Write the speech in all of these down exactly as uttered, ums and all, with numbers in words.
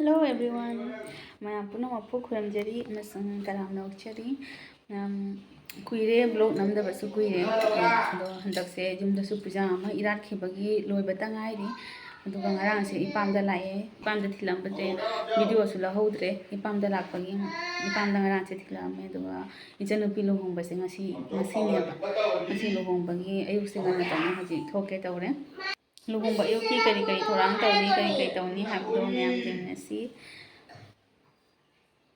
Hello everyone, ꯃꯌꯥꯝ ꯄꯨꯝꯅꯃꯛꯄꯨ ꯈꯨꯔꯨꯝꯖꯔꯤ ꯑꯃꯁꯨꯡ ꯇꯔꯥꯝꯅ ꯑꯣꯛꯆꯔꯤ꯫ ꯌꯥꯝ ꯀꯨꯏꯔꯦ, vlog ꯅꯝꯗꯕꯁꯨ ꯀꯨꯏꯔꯦ꯫ ꯑꯗꯣ ꯍꯟꯗꯛꯁꯦ ꯌꯨꯝꯗꯁꯨ ꯄꯨꯖꯥ ꯑꯃ ꯏꯔꯥꯠꯈꯤꯕꯒꯤ ꯂꯣꯏꯕꯇ ꯉꯥꯏꯔꯤ꯫ ꯑꯗꯨꯒ ꯉꯔꯥꯡꯁꯦ ꯏꯄꯥꯝꯗ ꯂꯥꯛꯑꯦ, ꯏꯄꯥꯝꯗ ꯊꯤꯜꯂꯝꯕꯁꯦ videoꯁꯨ ꯂꯧꯍꯧꯗ꯭ꯔꯦ꯫ ꯏꯄꯥꯝꯗ ꯂꯥꯛꯄꯒꯤ, ꯏꯄꯥꯝꯗ ꯉꯔꯥꯡꯁꯦ ꯊꯤꯜꯂꯛꯑꯝꯃꯦ꯫ ꯑꯗꯨꯒ ꯏꯆꯟꯅꯨꯄꯤ ꯂꯨꯍꯣꯡꯕꯁꯦ ꯉꯁꯤ, ꯉꯁꯤꯅꯦꯕ꯫ ꯉꯁꯤ ꯂꯨꯍꯣꯡꯕꯒꯤ ꯑꯌꯨꯛꯁꯦ ꯉꯟꯅ ꯇꯧꯅ ꯍꯧꯖꯤꯛ ꯊꯣꯛꯀꯦ ꯇꯧꯔꯦ꯫ ꯂꯨꯍꯣꯡꯕ ꯑꯌꯨꯛꯀꯤ ꯀꯔꯤ ꯀꯔꯤ ꯊꯧꯔꯥꯡ ꯇꯧꯅꯤ, ꯀꯔꯤ ꯀꯔꯤ ꯇꯧꯅꯤ ꯍꯥꯏꯕꯗꯣ ꯃꯌꯥꯝ ꯌꯦꯡꯅꯁꯤ꯫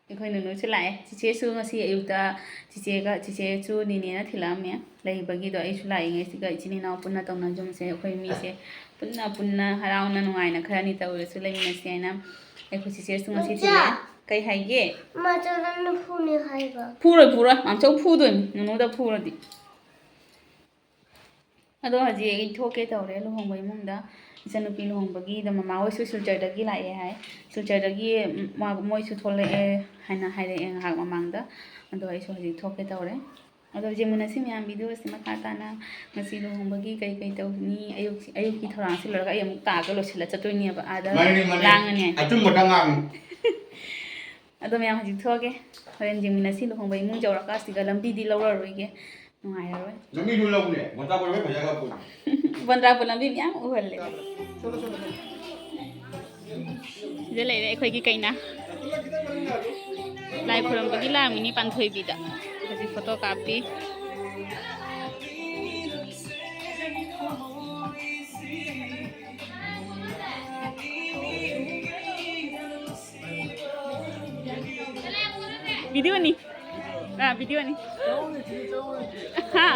ꯑꯩꯈꯣꯏ ꯅꯨꯅꯨꯁꯨ ꯂꯥꯛꯑꯦ꯫ ꯆꯤꯆꯦꯁꯨ ꯉꯁꯤ ꯑꯌꯨꯛꯇ ꯆꯤꯆꯦꯒ, ꯆꯤꯆꯦꯁꯨ ꯅꯤꯅꯦꯅ ꯊꯤꯜꯂꯛꯑꯝꯃꯦ ꯂꯩꯕꯒꯤꯗꯣ꯫ ꯑꯩꯁꯨ ꯂꯥꯛꯏꯉꯩꯁꯤꯒ ꯏꯆꯤꯟ ꯏꯅꯥꯎ ꯄꯨꯟꯅ ꯇꯧꯅꯒꯨꯝꯁꯦ꯫ ꯑꯩꯈꯣꯏ ꯃꯤꯁꯦ ꯄꯨꯟꯅ, ꯄꯨꯟꯅ ꯍꯔꯥꯎꯅ ꯅꯨꯡꯉꯥꯏꯅ ꯈꯔꯅꯤ ꯇꯧꯔꯁꯨ ꯂꯩꯃꯤꯟꯅꯁꯦ ꯍꯥꯏꯅ ꯑꯩꯈꯣꯏ ꯆꯤꯆꯦꯁꯨ ꯉꯁꯤ ꯃꯆꯥ! ꯊꯤꯜꯂꯛꯑꯦ꯫ ꯀꯩ ꯍꯥꯏꯒꯦ? ꯃꯆꯥ ꯅꯪꯅ ꯐꯨꯅꯤ ꯍꯥꯏꯕ꯫ ꯐꯨꯔꯣꯏ, ꯐꯨꯔꯣꯏ꯫ ꯃꯥꯝꯆꯧ ꯐꯨꯗꯣꯏꯅꯤ ꯅꯨꯅꯨꯗ ꯐꯨꯔꯗꯤ꯫ ꯑꯗꯣ ꯍꯧꯖꯤꯛ ꯑꯩ ꯊꯣꯛꯀꯦ ꯇꯧꯔꯦ ꯂꯨꯍꯣꯡꯕ ꯏꯃꯨꯡꯗ꯫ ꯏꯆꯟꯅꯨꯄꯤ ꯂꯨꯍꯣꯡꯕꯒꯤꯗ ꯃꯃꯥ ꯍꯣꯏꯁꯨ ꯁꯤꯜꯆꯔꯗꯒꯤ ꯂꯥꯛꯑꯦ ꯍꯥꯏ꯫ ꯁꯤꯜꯆꯔꯗꯒꯤ ꯃꯥ-, ꯃꯣꯏꯁꯨ ꯊꯣꯛꯂꯛꯑꯦ ꯍꯥꯏꯅ ꯍꯥꯏꯔꯛꯑꯦ ꯉꯥꯏꯍꯥꯛ ꯃꯃꯥꯡꯗ꯫ ꯑꯗꯣ ꯑꯩꯁꯨ ꯍꯧꯖꯤꯛ ꯊꯣꯛꯀꯦ ꯇꯧꯔꯦ꯫ ꯑꯗꯣ ꯌꯦꯡꯃꯤꯟꯅꯁꯤ ꯃꯌꯥꯝ videoꯁꯤ ꯃꯈꯥ ꯇꯥꯅ꯫ ꯉꯁꯤ ꯂꯨꯍꯣꯡꯕꯒꯤ ꯀꯩ ꯀꯩ ꯇꯧꯅꯤ, ꯑꯌꯨꯛ, ꯑꯌꯨꯛꯀꯤ ꯊꯧꯔꯥꯡꯁꯤ ꯂꯣꯏꯔꯒ ꯑꯩ ꯑꯃꯨꯛ ꯇꯥꯛꯑꯒ ꯂꯣꯏꯁꯤꯜꯂ ꯆꯠꯇꯣꯏꯅꯦꯕ ꯑꯥꯗ ꯃꯥꯅꯤ, ꯃꯥꯅꯤ꯫ ꯂꯥꯡꯉꯅꯤ꯫ ꯑꯆꯨꯝꯕꯇ ꯉꯥꯡꯉꯨ꯫ ꯑꯗꯣ ꯃꯌꯥꯝ ꯍꯧꯖꯤꯛ ꯊꯣꯛꯑꯒꯦ꯫ ꯍꯣꯔꯦꯟ ꯌꯦꯡꯃꯤꯟꯅꯁꯤ ꯂꯨꯍꯣꯡꯕ ꯏꯃꯨꯡ ꯌꯧꯔꯀꯥꯟꯁꯤꯗ ꯂꯝꯕꯤꯗꯤ ꯂꯧꯔꯔꯣꯏꯒꯦ꯫ ꯅꯨꯡꯉꯥꯏꯔꯔꯣꯏ꯫ ꯂꯝꯕꯤꯗꯨ ꯂꯧꯅꯦ, ꯕꯣꯟꯇꯥ ꯀꯣꯏꯕ ꯐꯖꯈ꯭ꯔ ꯄꯣꯠꯅꯤ꯫ ꯕꯣꯟꯇꯥ ꯀꯣꯏꯕ ꯂꯝꯕꯤ ꯃꯌꯥꯝ ꯎꯍꯜꯂꯦ꯫ ꯆꯠꯂꯣ, ꯆꯠꯂꯣ, ꯆꯠꯂꯣ꯫ ꯁꯤꯗ ꯂꯩꯔꯦ ꯑꯩꯈꯣꯏꯒꯤ ꯀꯩꯅꯥ꯫ ꯂꯥꯏ ꯈꯨꯔꯨꯝꯕꯒꯤ ꯂꯥꯛꯑꯝꯃꯤꯅꯤ ꯄꯥꯟꯊꯣꯏꯕꯤꯗ꯫ ꯍꯧꯖꯤꯛ photo ꯀꯥꯞꯄꯤ꯫ Videoꯅꯤ꯫ ꯑꯥ, videoꯅꯤ꯫ ꯍꯥ?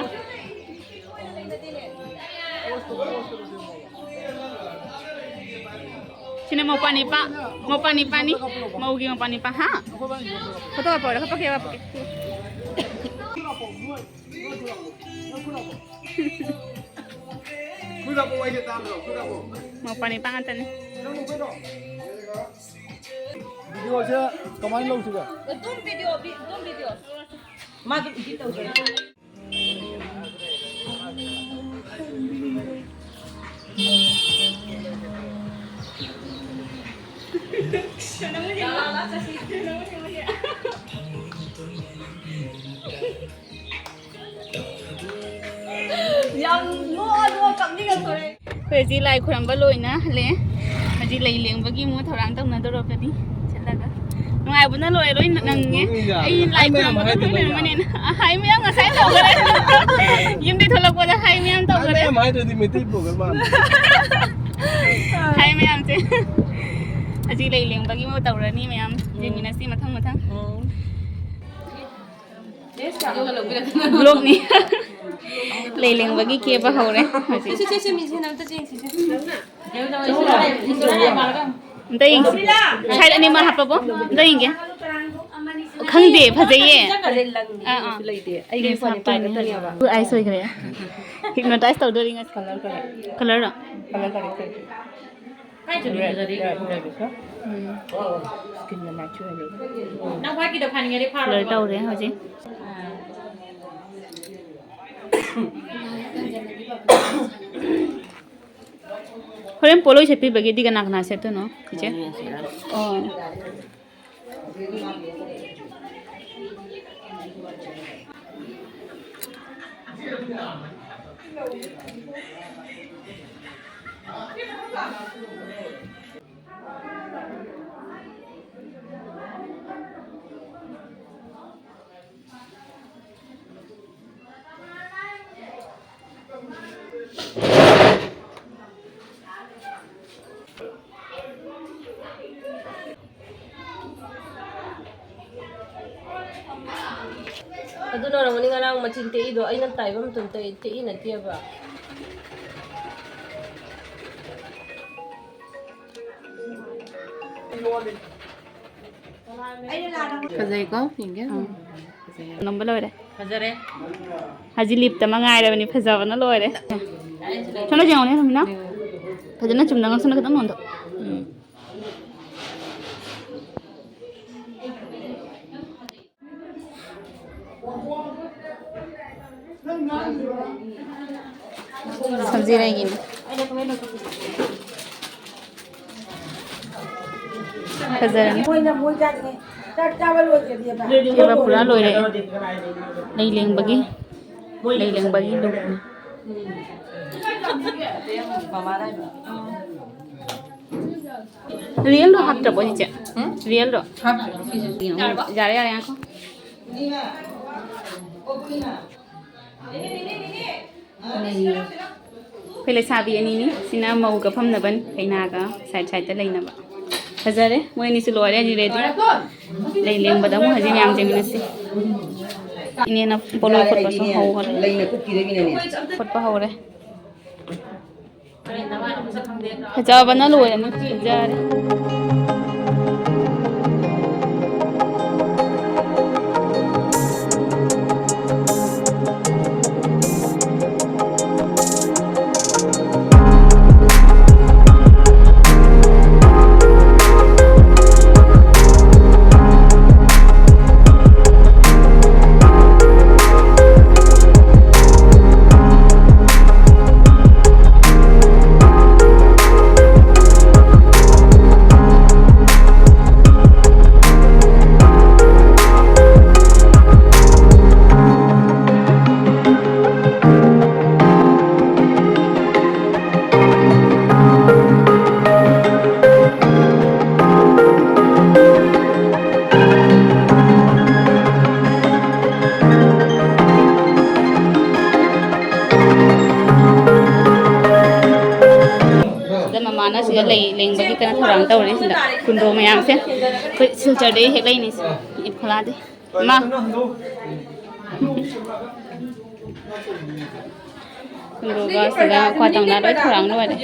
ꯁꯤꯅ ꯃꯧꯄꯥ ꯅꯤꯄꯥ, ꯃꯧꯄꯥ ꯅꯤꯄꯥꯅꯤ, ꯃꯧꯒꯤ ꯃꯧꯄꯥ ꯅꯤꯄꯥ, ꯍꯥ? Photo ꯀꯥꯞꯄꯛꯑꯣ, ꯀꯥꯞꯄꯛꯀꯦ, ꯀꯥꯞꯄꯛꯀꯦ꯫ ꯃꯧꯄꯥ ꯅꯤꯄꯥ ꯉꯥꯛꯇꯅꯤ꯫ Videoꯁꯦ ꯀꯃꯥꯏꯅ ꯂꯧꯁꯤꯒꯦ? ꯑꯗꯨꯝ video, ꯑꯗꯨꯝ video꯫ ꯃꯥ ꯑꯗꯨꯝ edit ꯇꯧꯖꯔꯦ꯫ ꯌꯥꯝ ꯅꯣꯛꯑ ꯅꯣꯛꯑ ꯀꯞꯅꯤꯡꯉꯛꯇꯣꯔꯦ꯫ ꯑꯩꯈꯣꯏ ꯍꯧꯖꯤꯛ ꯂꯥꯏ ꯈꯨꯔꯝꯕ ꯂꯣꯏꯅ ꯍꯜꯂꯦ꯫ ꯍꯧꯖꯤꯛ ꯂꯩ ꯂꯦꯡꯕꯒꯤ ꯑꯃꯨꯛ ꯊꯧꯔꯥꯡ ꯇꯧꯅꯗꯣꯔꯕꯅꯤ꯫ ꯆꯠꯂꯒ ꯅꯨꯡꯉꯥꯏꯕꯅ ꯂꯣꯏꯔꯦ, ꯂꯣꯏ ꯅꯪꯉꯦ꯫ ꯑꯩ ꯂꯥꯏ ꯈꯨꯔꯝꯕꯗꯣ ꯂꯣꯏꯔꯝꯃꯅꯤꯅ꯫ ꯍꯥꯏ ꯃꯌꯥꯝ ꯉꯁꯥꯏ ꯇꯧꯈ꯭ꯔꯦ꯫ ꯌꯨꯝꯗꯩ ꯊꯣꯛꯂꯛꯄꯗ ꯍꯥꯏ ꯃꯌꯥꯝ ꯇꯧꯈ꯭ꯔꯦ꯫ ꯃꯌꯥꯝ ꯍꯥꯏꯗ꯭ꯔꯗꯤ ꯃꯩꯇꯩ ꯄ꯭ꯔꯣꯒ꯭ꯔꯥꯝ ꯃꯥꯜꯂꯦ꯫ ꯍꯥꯏ ꯃꯌꯥꯝꯁꯦ꯫ ꯍꯧꯖꯤꯛ ꯂꯩ ꯂꯦꯡꯕꯒꯤ ꯑꯃꯨꯛ ꯇꯧꯔꯅꯤ ꯃꯌꯥꯝ꯫ ꯌꯦꯡꯃꯤꯟꯅꯁꯤ ꯃꯊꯪ ꯃꯊꯪ꯫ ꯕ꯭ꯂꯣꯛꯅꯤ꯫ ꯂꯩ ꯂꯦꯡꯕꯒꯤ ꯀꯦꯕ ꯍꯧꯔꯦ ꯍꯧꯖꯤꯛ꯫ ꯁꯤ, ꯁꯤ, ꯁꯤ, ꯁꯤ, ꯃꯤꯁꯦ ꯑꯝꯇ ꯌꯦꯡꯁꯤꯁꯦ꯫ ꯑꯝꯇ ꯌꯦꯡꯁꯦ꯫ ꯁꯥꯏꯠ ꯑꯅꯤꯃꯛ ꯍꯥꯞꯄꯕꯣ? ꯑꯝꯇ ꯌꯦꯡꯒꯦ꯫ ꯈꯪꯗꯦ, ꯐꯖꯩꯌꯦ꯫ ꯑꯥ, ꯑꯥ꯫ ꯂꯩꯇꯦ꯫ ꯑꯩꯒꯤ ꯐꯣꯟ ꯄꯥꯏꯒꯗꯕꯅꯦꯕ꯫ ꯑꯩ ꯁꯣꯏꯈ꯭ꯔꯦ꯫ ꯍꯤꯞꯅꯣꯇꯥꯏꯁ ꯇꯧꯗꯣꯔꯤ ꯉꯁꯤ꯫ Colour colour. ꯀꯂꯔꯔꯣ? Colour colour. ꯎꯝ꯫ ꯅꯪ ꯋꯥꯏꯠꯀꯤꯗꯣ ꯐꯥꯅꯤꯡꯉꯗꯤ ꯐꯥꯔꯣ꯫ ꯀꯂꯔ ꯇꯧꯔꯦ ꯍꯧꯖꯤꯛ꯫ ꯍꯣꯔꯦꯟ ꯄꯣꯠꯂꯣꯏ ꯁꯦꯠꯄꯤꯕꯒꯤꯗꯤ ꯀꯅꯥ ꯀꯅꯥ ꯁꯦꯠꯇꯣꯏꯅꯣ, ꯏꯆꯦ? ꯑꯣ꯫ ꯑꯗꯨꯅ ꯑꯣꯏꯔꯝꯒꯅꯤ ꯉꯔꯥꯡ ꯃꯆꯤꯟ ꯇꯦꯛꯏꯗꯣ, ꯑꯩꯅ ꯇꯥꯏꯕ ꯃꯇꯝꯗ ꯇꯦꯛꯏ ꯅꯠꯇꯦꯕ꯫ ꯐꯖꯩꯀꯣ? ꯌꯦꯡꯒꯦ꯫ ꯎꯝ꯫ ꯐꯖꯩ꯫ ꯅꯝꯕ ꯂꯣꯏꯔꯦ꯫ ꯐꯖꯔꯦ꯫ ꯍꯧꯖꯤꯛ ꯂꯤꯞꯇ ꯑꯃ ꯉꯥꯏꯔꯕꯅꯤ, ꯐꯖꯕꯅ ꯂꯣꯏꯔꯦ꯫ ꯁꯣꯝꯗ ꯌꯦꯡꯉꯨꯅꯦ, ꯔꯣꯃꯤꯅꯥ꯫ ꯐꯖꯅ ꯆꯨꯝꯅ ꯉꯛꯁꯝꯗ ꯈꯤꯇꯪ ꯅꯣꯟꯊꯣꯛ꯫ ꯎꯝ꯫ ꯁꯝꯖꯤꯔꯩꯒꯤꯅꯤ꯫ ꯐꯖꯔꯅꯤ꯫ ꯃꯣꯏꯅ ꯃꯣꯏ ꯆꯥꯗ꯭ꯔꯤꯉꯩ ꯆꯥꯛ ꯆꯥꯕ ꯂꯣꯏꯗ꯭ꯔꯗꯤ ꯑꯕ꯫ ꯀꯦꯕ ꯄꯨꯔꯥ ꯂꯣꯏꯔꯦ꯫ ꯂꯩ ꯂꯦꯡꯕꯒꯤ, ꯂꯩ ꯂꯦꯡꯕꯒꯤ ꯂꯨꯛꯅꯤ꯫ ꯔꯤꯌꯦꯜꯗꯣ ꯍꯥꯞꯇ꯭ꯔꯕꯣ ꯆꯤꯆꯦ? ꯎꯝ? ꯔꯤꯌꯦꯜꯗꯣ? ꯍꯥꯞꯇ꯭ꯔꯦ, ꯁꯤꯁꯦ꯫ ꯌꯥꯔꯦ, ꯌꯥꯔꯦ, ꯉꯥꯏꯈꯣ꯫ ꯑꯩꯈꯣꯏ ꯂꯩꯁꯥꯕꯤ ꯑꯅꯤꯅꯤ꯫ ꯁꯤꯅ ꯃꯧꯒ ꯐꯝꯅꯕꯅꯤ, ꯀꯩꯅꯥꯒ ꯁꯥꯏꯠ ꯁꯥꯏꯠꯇ ꯂꯩꯅꯕ꯫ ꯐꯖꯔꯦ, ꯃꯣꯏ ꯑꯅꯤꯁꯨ ꯂꯣꯏꯔꯦ, ꯍꯧꯖꯤꯛ ꯔꯦꯗꯤ꯫ ꯂꯩ ꯂꯦꯡꯕꯗ ꯑꯃꯨꯛ ꯍꯧꯖꯤꯛ ꯃꯌꯥꯝ ꯌꯦꯡꯃꯤꯟꯅꯁꯤ꯫ ꯏꯅꯦꯅ ꯄꯣꯂꯣꯏ ꯈꯣꯠꯄꯁꯨ ꯍꯧꯈꯔꯦ꯫ ꯈꯣꯠꯄ ꯍꯧꯔꯦ꯫ ꯐꯖꯕꯅ ꯂꯣꯏꯔꯅꯤ꯫ ꯐꯖꯔꯦ꯫ ꯁꯤꯗ ꯃꯃꯥꯅ ꯁꯤꯗ ꯂꯩ ꯂꯦꯡꯕꯒꯤ ꯀꯟꯅ ꯊꯧꯔꯥꯡ ꯇꯧꯔꯤ꯫ ꯁꯤꯗ ꯀꯨꯟꯗ꯭ꯔꯣ ꯃꯌꯥꯝꯁꯦ ꯑꯩꯈꯣꯏ ꯁꯤꯜꯆꯔꯗꯒꯤ ꯍꯦꯛ ꯂꯩꯅꯤꯁꯦ, ꯏꯝꯐꯥꯜꯗꯤ꯫ ꯃꯥ꯫ ꯀꯨꯟꯗ꯭ꯔꯣꯒ ꯁꯤꯗ ꯈ꯭ꯋꯥ ꯇꯧꯅ ꯂꯣꯏ ꯊꯧꯔꯥꯡ ꯂꯣꯏꯔꯦ꯫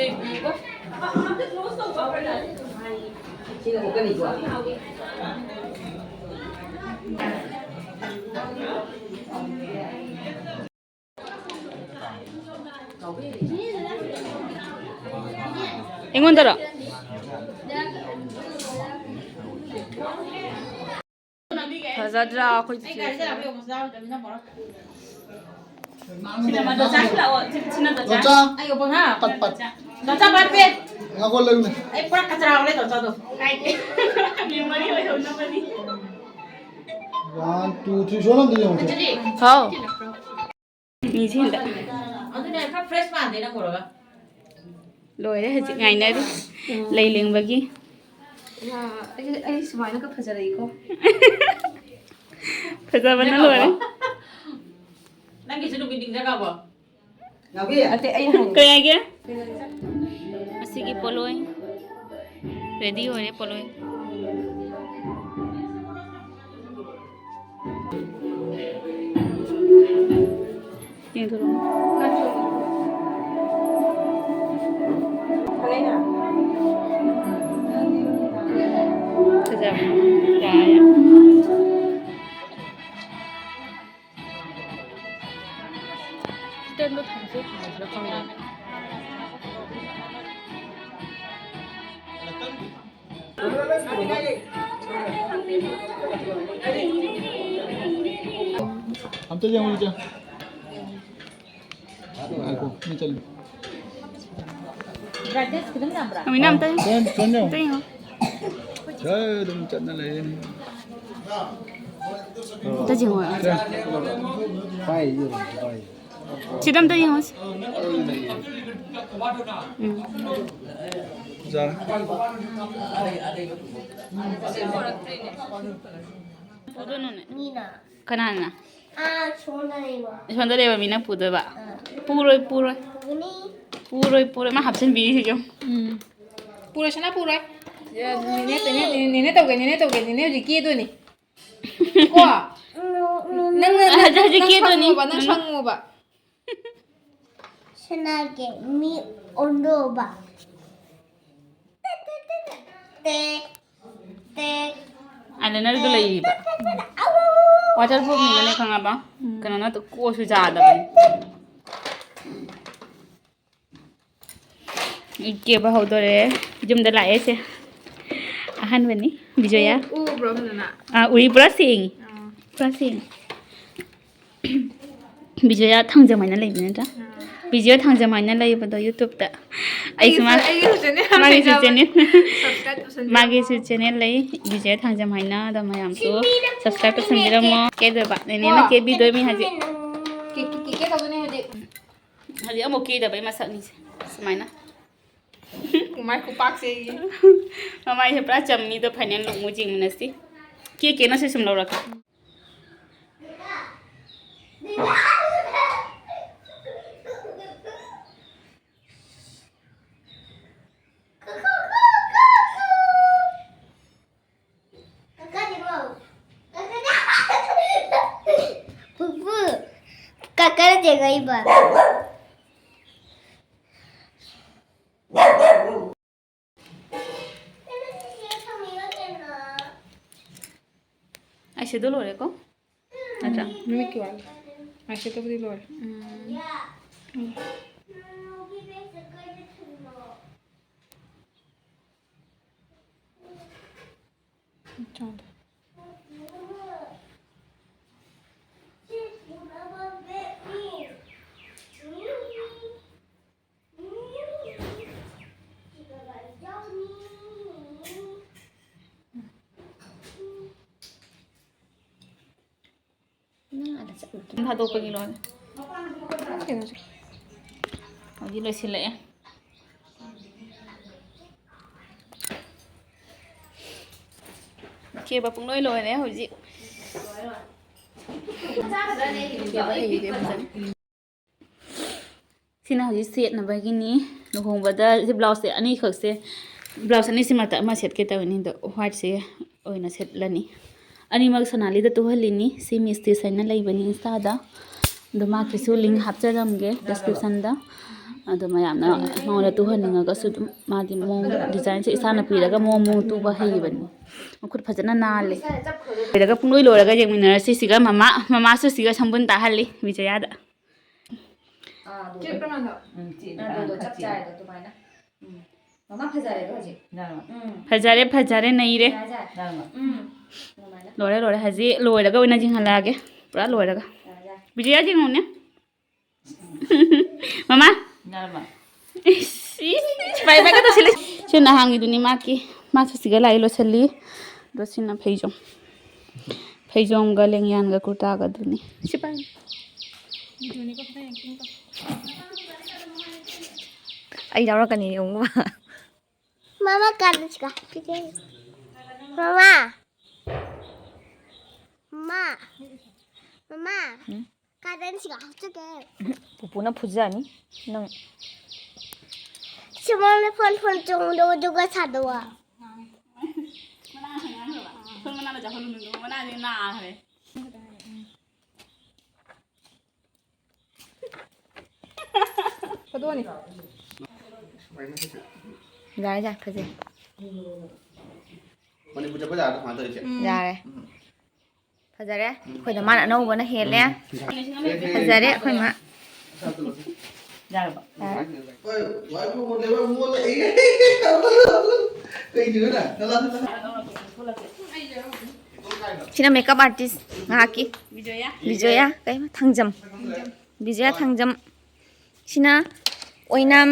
ꯑꯩꯉꯣꯟꯗꯔꯣ? ꯐꯖꯗ꯭ꯔꯥ ꯑꯩꯈꯣꯏ ꯆꯤꯆꯦꯁꯦ? ꯁꯤꯅ ꯃꯗꯣ ꯆꯥꯁꯤꯜꯂꯛꯑꯣ꯫ ꯁꯤ-, ꯁꯤꯅ ꯗꯣ ꯆꯥ꯫ ꯗꯣꯆꯥ꯫ ꯑꯩ ꯑꯣꯄꯟ ꯍꯥ? ꯄꯠ ꯄꯠ꯫ ꯗꯣꯆꯥ ꯄꯠ ꯄꯦ꯫ ꯉꯥꯒꯣꯜ ꯂꯩꯕꯅꯦ꯫ ꯑꯩ ꯄꯨꯔꯥ ꯀꯆꯔꯥ ꯑꯣꯜꯂꯦ ꯗꯣꯆꯥꯗꯣ꯫ ꯀꯥꯏꯗꯦ꯫ ꯃꯦꯃꯣꯔꯤ ꯑꯣꯏꯍꯧꯅꯕꯅꯤ꯫ One, two, three, ꯁꯣꯝꯗ ꯑꯝꯇ ꯌꯦꯡꯉꯨꯁꯦ꯫ ꯑꯗꯨꯗꯤ ꯍꯥꯎ꯫ ꯃꯤꯁꯦ ꯍꯟꯗꯛ꯫ ꯑꯗꯨꯅꯦ ꯈꯔ ꯐ꯭ꯔꯦꯁ ꯃꯥꯟꯗꯦ ꯅꯪ ꯎꯔꯒ꯫ ꯂꯣꯏꯔꯦ ꯍꯧꯖꯤꯛ ꯉꯥꯏꯅꯔꯤ꯫ ꯂꯩ ꯂꯦꯡꯕꯒꯤ꯫ ꯌꯥ, ꯑꯩ, ꯑꯩ ꯁꯨꯃꯥꯏꯅꯒ ꯐꯖꯔꯛꯏꯀꯣ꯫ ꯐꯖꯕꯅ ꯂꯣꯏꯔꯦ꯫ ꯅꯪꯒꯤꯁꯨ ꯅꯨꯃꯤꯠ ꯅꯤꯡꯁꯤꯡꯉꯕꯣ? ꯅꯥꯎꯕꯤ꯫ ꯑꯇꯩ ꯑꯩ ꯍꯪꯉꯦ꯫ ꯀꯩ ꯍꯥꯏꯒꯦ? ꯑꯁꯤꯒꯤ ꯄꯣꯠꯂꯣꯏ꯫ ꯔꯦꯗꯤ ꯑꯣꯏꯔꯦ ꯄꯣꯠꯂꯣꯏ꯫ ꯌꯦꯡꯊꯣꯔꯛꯑꯣ꯫ ꯐꯖꯕ꯭ꯔꯣ? ꯌꯥꯏ꯫ ꯁ꯭ꯇꯦꯟꯗꯣ ꯊꯝꯁꯤꯔ ꯊꯝꯃꯣꯏꯁꯤꯔ ꯈꯪꯗꯦ꯫ ꯑꯝꯇ ꯌꯦꯡꯉꯨ ꯏꯆꯦ꯫ ꯉꯥꯏꯈꯣ, ꯃꯤ ꯆꯠꯂꯤ꯫ ꯕ꯭ꯔꯥꯏꯠꯅꯦꯁ ꯈꯤꯇꯪ ꯌꯥꯝꯕ꯭ꯔꯥ? ꯃꯃꯤꯅ ꯑꯝꯇ ꯐꯣꯟ, ꯐꯣꯟ ꯌꯦꯡꯉꯣ꯫ ꯑꯝꯇ ꯌꯦꯡꯉꯣ꯫ ꯁꯦ, ꯑꯗꯨꯝ ꯆꯠꯅ ꯂꯩꯔꯦꯅꯦ꯫ ꯑꯝꯇ ꯌꯦꯡꯉꯣ꯫ ꯁꯦ꯫ ꯄꯥꯏ, ꯌꯦꯡꯉꯣ, ꯄꯥꯏ꯫ ꯁꯤꯗ ꯑꯝꯇ ꯌꯦꯡꯉꯣ ꯁꯤ꯫ ꯎꯝ꯫ ꯌꯥꯔꯦ꯫ ꯄꯨꯗꯣꯏꯅꯣꯅꯦ? ꯃꯤꯅ꯫ ꯀꯅꯥꯅ? ꯑꯥ, ꯁꯣꯝꯗ ꯂꯩꯕ꯫ ꯁꯣꯝꯗ ꯂꯩꯕ ꯃꯤꯅ ꯄꯨꯗꯣꯏꯕ? ꯑꯥ꯫ ꯄꯨꯔꯣꯏ, ꯄꯨꯔꯣꯏ꯫ ꯄꯨꯒꯅꯤ꯫ ꯄꯨꯔꯣꯏ, ꯄꯨꯔꯣꯏ꯫ ꯃꯥ ꯍꯥꯞꯆꯤꯟꯕꯤꯔꯤꯁꯤ ꯌꯦꯡꯉꯨ꯫ ꯎꯝ꯫ ꯄꯨꯔꯣꯏ, ꯁꯅꯥ ꯄꯨꯔꯣꯏ꯫ ꯅꯦꯅꯦ, ꯅꯦꯅꯦ, ꯅꯦꯅꯦ ꯇꯧꯒꯦ, ꯅꯦꯅꯦ ꯇꯧꯒꯦ, ꯅꯦꯅꯦ ꯍꯧꯖꯤꯛ ꯀꯦꯗꯣꯏꯅꯤ꯫ ꯀꯣ? ꯅꯣ, ꯅꯣ, ꯅꯣ꯫ ꯅꯪ, ꯅꯪ, ꯍꯧꯖꯤꯛ ꯅꯪ ꯀꯦꯗꯣꯏꯅꯤ꯫ ꯁꯪꯉꯣꯕ, ꯅꯪ ꯎꯝ꯫ ꯁꯪꯉꯣꯕ꯫ ꯁꯅꯥꯒꯤ ꯃꯤ ꯑꯣꯟꯗꯣꯕ꯫ ꯇꯦꯛ, ꯇꯦꯛ꯫ ꯑꯥꯏꯂꯥꯏꯅꯔꯗꯣ ꯂꯩꯔꯤꯕ꯫ ꯑꯧ꯫ ꯋꯥꯇꯔ ꯄ꯭ꯔꯨꯐꯅꯤꯅꯅꯦ ꯈꯪꯉꯕ? ꯎꯝ꯫ ꯀꯩꯅꯣ ꯅꯠꯇ ꯀꯣꯛꯁꯨ ꯌꯥꯗꯕꯅꯤ꯫ ꯀꯦꯕ ꯍꯧꯗꯣꯔꯦ꯫ ꯌꯨꯝꯗ ꯂꯥꯛꯑꯦ ꯁꯦ꯫ ꯑꯍꯥꯟꯕꯅꯤ ꯕꯤꯖꯣꯌꯥ꯫ ꯎ-, ꯎꯕ꯭ꯔꯣ ꯐꯖꯅ? ꯑꯥ, ꯎꯏ, ꯄꯨꯔꯥ ꯁꯦꯡꯉꯤ꯫ ꯑꯥ꯫ ꯄꯨꯔꯥ ꯁꯦꯡꯉꯤ꯫ ꯕꯤꯖꯌꯥ ꯊꯥꯡꯖꯝ ꯍꯥꯏꯅ ꯂꯩꯕ ꯅꯠꯇ꯭ꯔꯥ? ꯕꯤꯖꯌꯥ ꯊꯥꯡꯖꯝ ꯍꯥꯏꯅ ꯂꯩꯕꯗꯣ YouTube-ꯇ꯫ ꯑꯩꯁꯨ ꯃꯥ-, ꯑꯩꯒꯤꯁꯨ channel ꯑꯃ ꯃꯥꯒꯤꯁꯨ ꯂꯩꯖꯕꯅꯦ꯫ Channel, Subscribe ꯇꯧꯁꯟꯕꯤꯔꯝꯃꯣ꯫ ꯃꯥꯒꯤꯁꯨ channel ꯂꯩ, ꯕꯤꯖꯌꯥ ꯊꯥꯡꯖꯝ ꯍꯥꯏꯅ꯫ ꯑꯗꯣ ꯃꯌꯥꯝꯁꯨ subscribe ꯇꯧꯁꯟꯕꯤꯔꯝꯃꯣ꯫ ꯀꯦꯗꯣꯏꯕ, ꯅꯦꯅꯦꯅ ꯀꯦꯕꯤꯗꯣꯏꯅꯤ ꯍꯧꯖꯤꯛ꯫ ꯀꯦ-, ꯀꯦ-, ꯀꯦ-, ꯀꯦ ꯇꯧꯗꯣꯏꯅꯦ ꯍꯧꯖꯤꯛ꯫ ꯍꯧꯖꯤꯛ ꯑꯃꯨꯛ ꯀꯦꯗꯕꯩ ꯃꯁꯛꯅꯤꯁꯦ ꯁꯨꯃꯥꯏꯅ꯫ ꯃꯃꯥꯏ ꯈꯨꯄꯥꯛꯁꯦ ꯑꯩꯒꯤ꯫ ꯃꯃꯥꯏꯁꯦ ꯄꯨꯔꯥ ꯆꯝꯃꯤꯗꯣ, final look ꯃꯨꯛ ꯌꯦꯡꯃꯤꯟꯅꯁꯤ꯫ ꯀꯦ ꯀꯦꯅ ꯁꯤ ꯁꯨꯝ ꯂꯧꯔꯛꯀꯦ꯫ ꯄꯨꯄꯨ, ꯀꯀꯔ ꯆꯦꯒꯩꯕ꯫ Eyeshadow ꯂꯣꯏꯔꯦꯀꯣ? ꯅꯠꯇ꯭ꯔꯥ? ꯃꯃꯤꯠꯀꯤ ꯋꯥꯠꯂꯤ꯫ Eyeshadowꯕꯨꯗꯤ ꯂꯣꯏꯔꯦ꯫ ꯎꯝ꯫ ꯎꯝ꯫ ꯆꯥꯗꯦ꯫ ꯅꯪ ꯑꯥꯗ ꯆꯠꯂꯨ꯫ ꯊꯥꯗꯣꯛꯄꯒꯤ ꯂꯣꯏꯔꯦ꯫ ꯀꯩꯅꯣꯁꯦ꯫ ꯍꯧꯖꯤꯛ ꯂꯣꯏꯁꯤꯜꯂꯛꯑꯦ꯫ ꯀꯦꯕ ꯄꯨꯡꯂꯣꯏ ꯂꯣꯏꯔꯦ ꯍꯧꯖꯤꯛ꯫ ꯀꯦꯕ ꯍꯩꯔꯦ ꯐꯖꯅ꯫ ꯁꯤꯅ ꯍꯧꯖꯤꯛ ꯁꯦꯠꯅꯕꯒꯤꯅꯤ꯫ ꯂꯨꯍꯣꯡꯕꯗ ꯁꯤ blouse-ꯁꯦ ꯑꯅꯤꯈꯛꯁꯦ, blouse ꯑꯅꯤꯁꯤ ꯃꯔꯛꯇ ꯑꯃ ꯁꯦꯠꯀꯦ ꯇꯧꯕꯅꯤ, ꯑꯗꯣ white-ꯁꯦ ꯑꯣꯏꯅ ꯁꯦꯠꯂꯅꯤ꯫ ꯑꯅꯤꯃꯛ ꯁꯣꯅꯥꯂꯤꯗ ꯇꯨꯍꯜꯂꯤꯅꯤ꯫ ꯁꯤ Miss Tish ꯍꯥꯏꯅ ꯂꯩꯕꯅꯤ Insta-ꯗ꯫ ꯑꯗꯣ ꯃꯥꯒꯤꯁꯨ link ꯍꯥꯞꯆꯔꯝꯒꯦ description-ꯗ꯫ ꯑꯗꯣ ꯃꯌꯥꯝꯅ ꯃꯉꯣꯟꯗ ꯇꯨꯍꯟꯅꯤꯡꯉꯒꯁꯨ ꯑꯗꯨꯝ, ꯃꯥꯗꯤ ꯃꯑꯣꯡ design-ꯁꯦ ꯏꯁꯥꯅ ꯄꯤꯔꯒ ꯃꯑꯣꯡ ꯃꯑꯣꯡ ꯇꯨꯕ ꯍꯩꯕꯅꯤ꯫ ꯃꯈꯨꯠ ꯐꯖꯅ ꯅꯥꯜꯂꯤ꯫ ꯂꯣꯏꯔꯒ, ꯄꯨꯡꯂꯣꯏ ꯂꯣꯏꯔꯒ ꯌꯦꯡꯃꯤꯟꯅꯔꯁꯤ꯫ ꯁꯤꯒ ꯃꯃꯥ, ꯃꯃꯥꯁꯨ ꯁꯤꯒ ꯁꯝꯕꯨꯟ ꯇꯥꯍꯜꯂꯤ ꯕꯤꯖꯌꯥꯗ꯫ ꯑꯥ, ꯑꯗꯨꯗꯣ꯫ ꯆꯦꯠꯄ꯭ꯔꯥ ꯅꯪꯗꯣ? ꯎꯝ, ꯆꯦꯠꯂꯦ꯫ ꯑꯥ, ꯑꯗꯨꯗꯣ ꯈꯔ ꯆꯞ ꯆꯦꯠꯂꯦ꯫ ꯆꯥꯏꯗꯣ ꯑꯗꯨꯃꯥꯏꯅ꯫ ꯎꯝ꯫ ꯃꯃꯥ ꯐꯖꯔꯦꯗꯣ ꯍꯧꯖꯤꯛ꯫ ꯅꯪ꯫ ꯎꯝ꯫ ꯐꯖꯔꯦ, ꯐꯖꯔꯦ, ꯅꯩꯔꯦ꯫ ꯌꯥꯔꯦ, ꯌꯥꯔꯦ꯫ ꯅꯪ꯫ ꯎꯝ꯫ ꯑꯗꯨꯃꯥꯏꯅ꯫ ꯂꯣꯏꯔꯦ, ꯂꯣꯏꯔꯦ꯫ ꯍꯧꯖꯤꯛ ꯂꯣꯏꯔꯒ ꯑꯣꯏꯅ ꯌꯦꯡꯍꯜꯂꯛꯑꯒꯦ꯫ ꯄꯨꯔꯥ ꯂꯣꯏꯔꯒ꯫ ꯌꯥꯔꯦ, ꯌꯥꯔꯦ꯫ ꯕꯤꯖꯤꯌꯥ ꯌꯦꯡꯉꯨꯅꯦ꯫ ꯃꯃꯥ꯫ ꯌꯥꯔꯕ? ꯏꯁ, ꯏꯁ, ꯏꯁ, ꯄꯥꯏ, ꯄꯥꯏꯒ ꯇꯧꯁꯤꯜꯂꯤ꯫ ꯁꯤ ꯅꯍꯥꯟꯒꯤꯗꯨꯅꯤ ꯃꯥꯒꯤ꯫ ꯃꯥꯁꯨ ꯁꯤꯒ ꯂꯥꯛꯏ ꯂꯣꯏꯁꯤꯜꯂꯤ꯫ ꯑꯗꯣ ꯁꯤꯅ ꯐꯩꯖꯣꯝ꯫ ꯐꯩꯖꯣꯝꯒ ꯂꯦꯡꯌꯥꯟꯒ ꯀꯨꯔꯇꯥꯒ ꯑꯗꯨꯅꯤ꯫ ꯁꯤ ꯄꯥꯏ꯫ ꯑꯩ ꯌꯥꯎꯔꯛꯀꯅꯤ ꯌꯦꯡꯉꯨ꯫ ꯃꯃꯥ ꯀꯥꯟꯅꯁꯤꯒ꯫ ꯃꯃꯥ꯫ ꯃꯃꯥ꯫ ꯃꯃꯥ꯫ ꯎꯝ? ꯀꯥꯟꯅꯁꯤꯒ ꯍꯥꯞꯆꯒꯦ꯫ ꯄꯨꯄꯨꯅ ꯐꯨꯖꯅꯤ ꯅꯪ꯫ ꯁꯨꯃꯥꯡꯗ ꯐꯣꯟ ꯐꯣꯟ ꯆꯣꯡꯗꯧ ꯑꯗꯨꯒ ꯁꯥꯗꯧꯕ꯫ ꯃꯅꯥ ꯍꯦꯟꯅ ꯉꯥꯡꯈ꯭ꯔꯕ? ꯑꯩꯈꯣꯏ ꯃꯅꯥꯗ ꯆꯥꯍꯜꯂꯨꯅꯨ, ꯃꯅꯥꯁꯦ ꯅꯥꯈ꯭ꯔꯦ꯫ ꯐꯣꯇꯣꯅꯤ꯫ ꯌꯥꯔꯦ, ꯌꯥꯔꯦ, ꯐꯖꯩ꯫ ꯃꯅꯤꯄꯨꯔ ꯆꯠꯄ ꯌꯥꯔꯗꯤ ꯀꯃꯥꯏꯅ ꯇꯧꯔꯤꯁꯦ? ꯎꯝ꯫ ꯌꯥꯔꯦ꯫ ꯎꯝ꯫ ꯐꯖꯔꯦ꯫ ꯑꯩꯈꯣꯏꯗ ꯃꯥꯅ ꯑꯅꯧꯕꯅ ꯍꯦꯜꯂꯦ꯫ ꯎꯝ꯫ ꯐꯖꯔꯦ ꯑꯩꯈꯣꯏ ꯃꯥ꯫ ꯌꯥꯔꯕ? ꯌꯥꯔꯦ꯫ ꯀꯩꯒꯤꯅꯣ ꯅꯪ? ꯁꯤꯅ makeup artist ꯉꯥꯏꯍꯥꯛꯀꯤ꯫ ꯕꯤꯖꯣꯌꯥ꯫ ꯕꯤꯖꯣꯌꯥ, ꯀꯩ? ꯊꯥꯡꯖꯝ꯫ ꯕꯤꯖꯣꯌꯥ ꯊꯥꯡꯖꯝ꯫ ꯁꯤꯅ ꯑꯣꯏꯅꯥꯝ꯫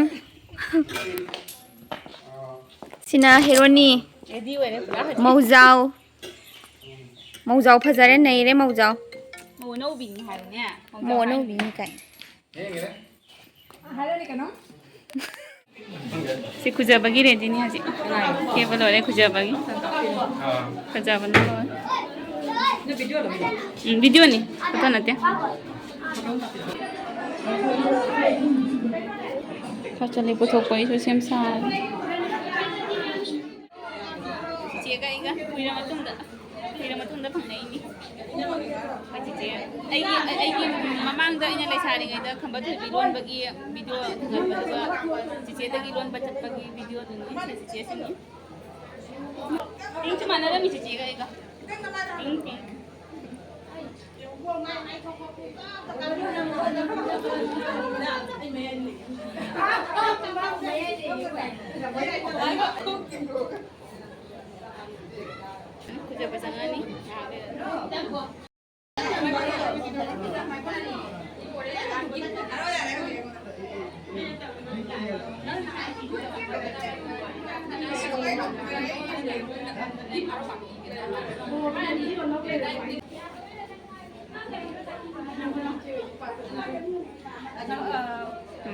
ꯁꯤꯅ ꯍꯦꯔꯣꯅꯤ꯫ ꯔꯦꯗꯤ ꯑꯣꯏꯔꯦ ꯄꯨꯔꯥ ꯍꯧꯖꯤꯛ꯫ ꯃꯧꯖꯥꯎ꯫ ꯃꯧꯖꯥꯎ ꯐꯖꯔꯦ, ꯅꯩꯔꯦ ꯃꯧꯖꯥꯎ꯫ ꯃꯧ ꯑꯅꯧꯕꯤꯅꯤ ꯍꯥꯏꯕꯅꯦ꯫ ꯃꯧꯖꯥꯎ ꯃꯧ ꯍꯥꯏꯅꯤ꯫ ꯑꯅꯧꯕꯤꯅꯤ ꯀꯥꯏ꯫ ꯁꯤ ꯈꯨꯖꯕꯒꯤ ꯔꯦꯗꯤꯅꯤ ꯍꯧꯖꯤꯛ꯫ ꯀꯦꯕ ꯂꯣꯏꯔꯦ ꯈꯨꯖꯕꯒꯤ꯫ ꯐꯖꯕꯅ ꯂꯣꯏꯔꯦ꯫ ꯎꯝ, ꯚꯤꯗꯤꯑꯣꯅꯤ, ꯐꯣꯇꯣ ꯅꯠꯇꯦ꯫ ꯈꯔ ꯆꯠꯂꯤ ꯄꯨꯊꯣꯛꯄ ꯑꯩꯁꯨ ꯁꯦꯝ ꯁꯥꯔꯦ꯫ ꯆꯤꯆꯦꯒ ꯑꯩꯒ ꯀꯨꯏꯔ ꯃꯇꯨꯡꯗ, ꯀꯨꯏꯔ ꯃꯇꯨꯡꯗ ꯐꯪꯅꯩꯅꯤ꯫ ꯑꯩꯈꯣꯏ ꯆꯤꯆꯦ, ꯑꯩꯒꯤ, ꯑꯩꯒꯤ ꯃꯃꯥꯡꯗ ꯑꯩꯅ ꯂꯩꯁꯥꯔꯤꯉꯩꯗ ꯈꯝꯕ ꯊꯣꯏꯕꯤ ꯂꯣꯟꯕꯒꯤ ꯚꯤꯗꯤꯑꯣ ꯊꯥꯒꯠꯄꯗꯨꯒ ꯆꯤꯆꯦꯗꯒꯤ ꯂꯣꯟꯕ ꯆꯠꯄꯒꯤ ꯚꯤꯗꯤꯑꯣꯗꯨꯅꯤ꯫ ꯁꯤ ꯆꯤꯆꯦꯁꯤꯅꯤ꯫ ꯄꯤꯡꯁꯨ ꯃꯥꯟꯅꯔꯝꯃꯤ ꯆꯤꯆꯦꯒ ꯑꯩꯒ꯫ ꯄꯤꯡ, ꯄꯤꯡ꯫ ꯈꯨꯖꯕ ꯆꯪꯉꯅꯤ꯫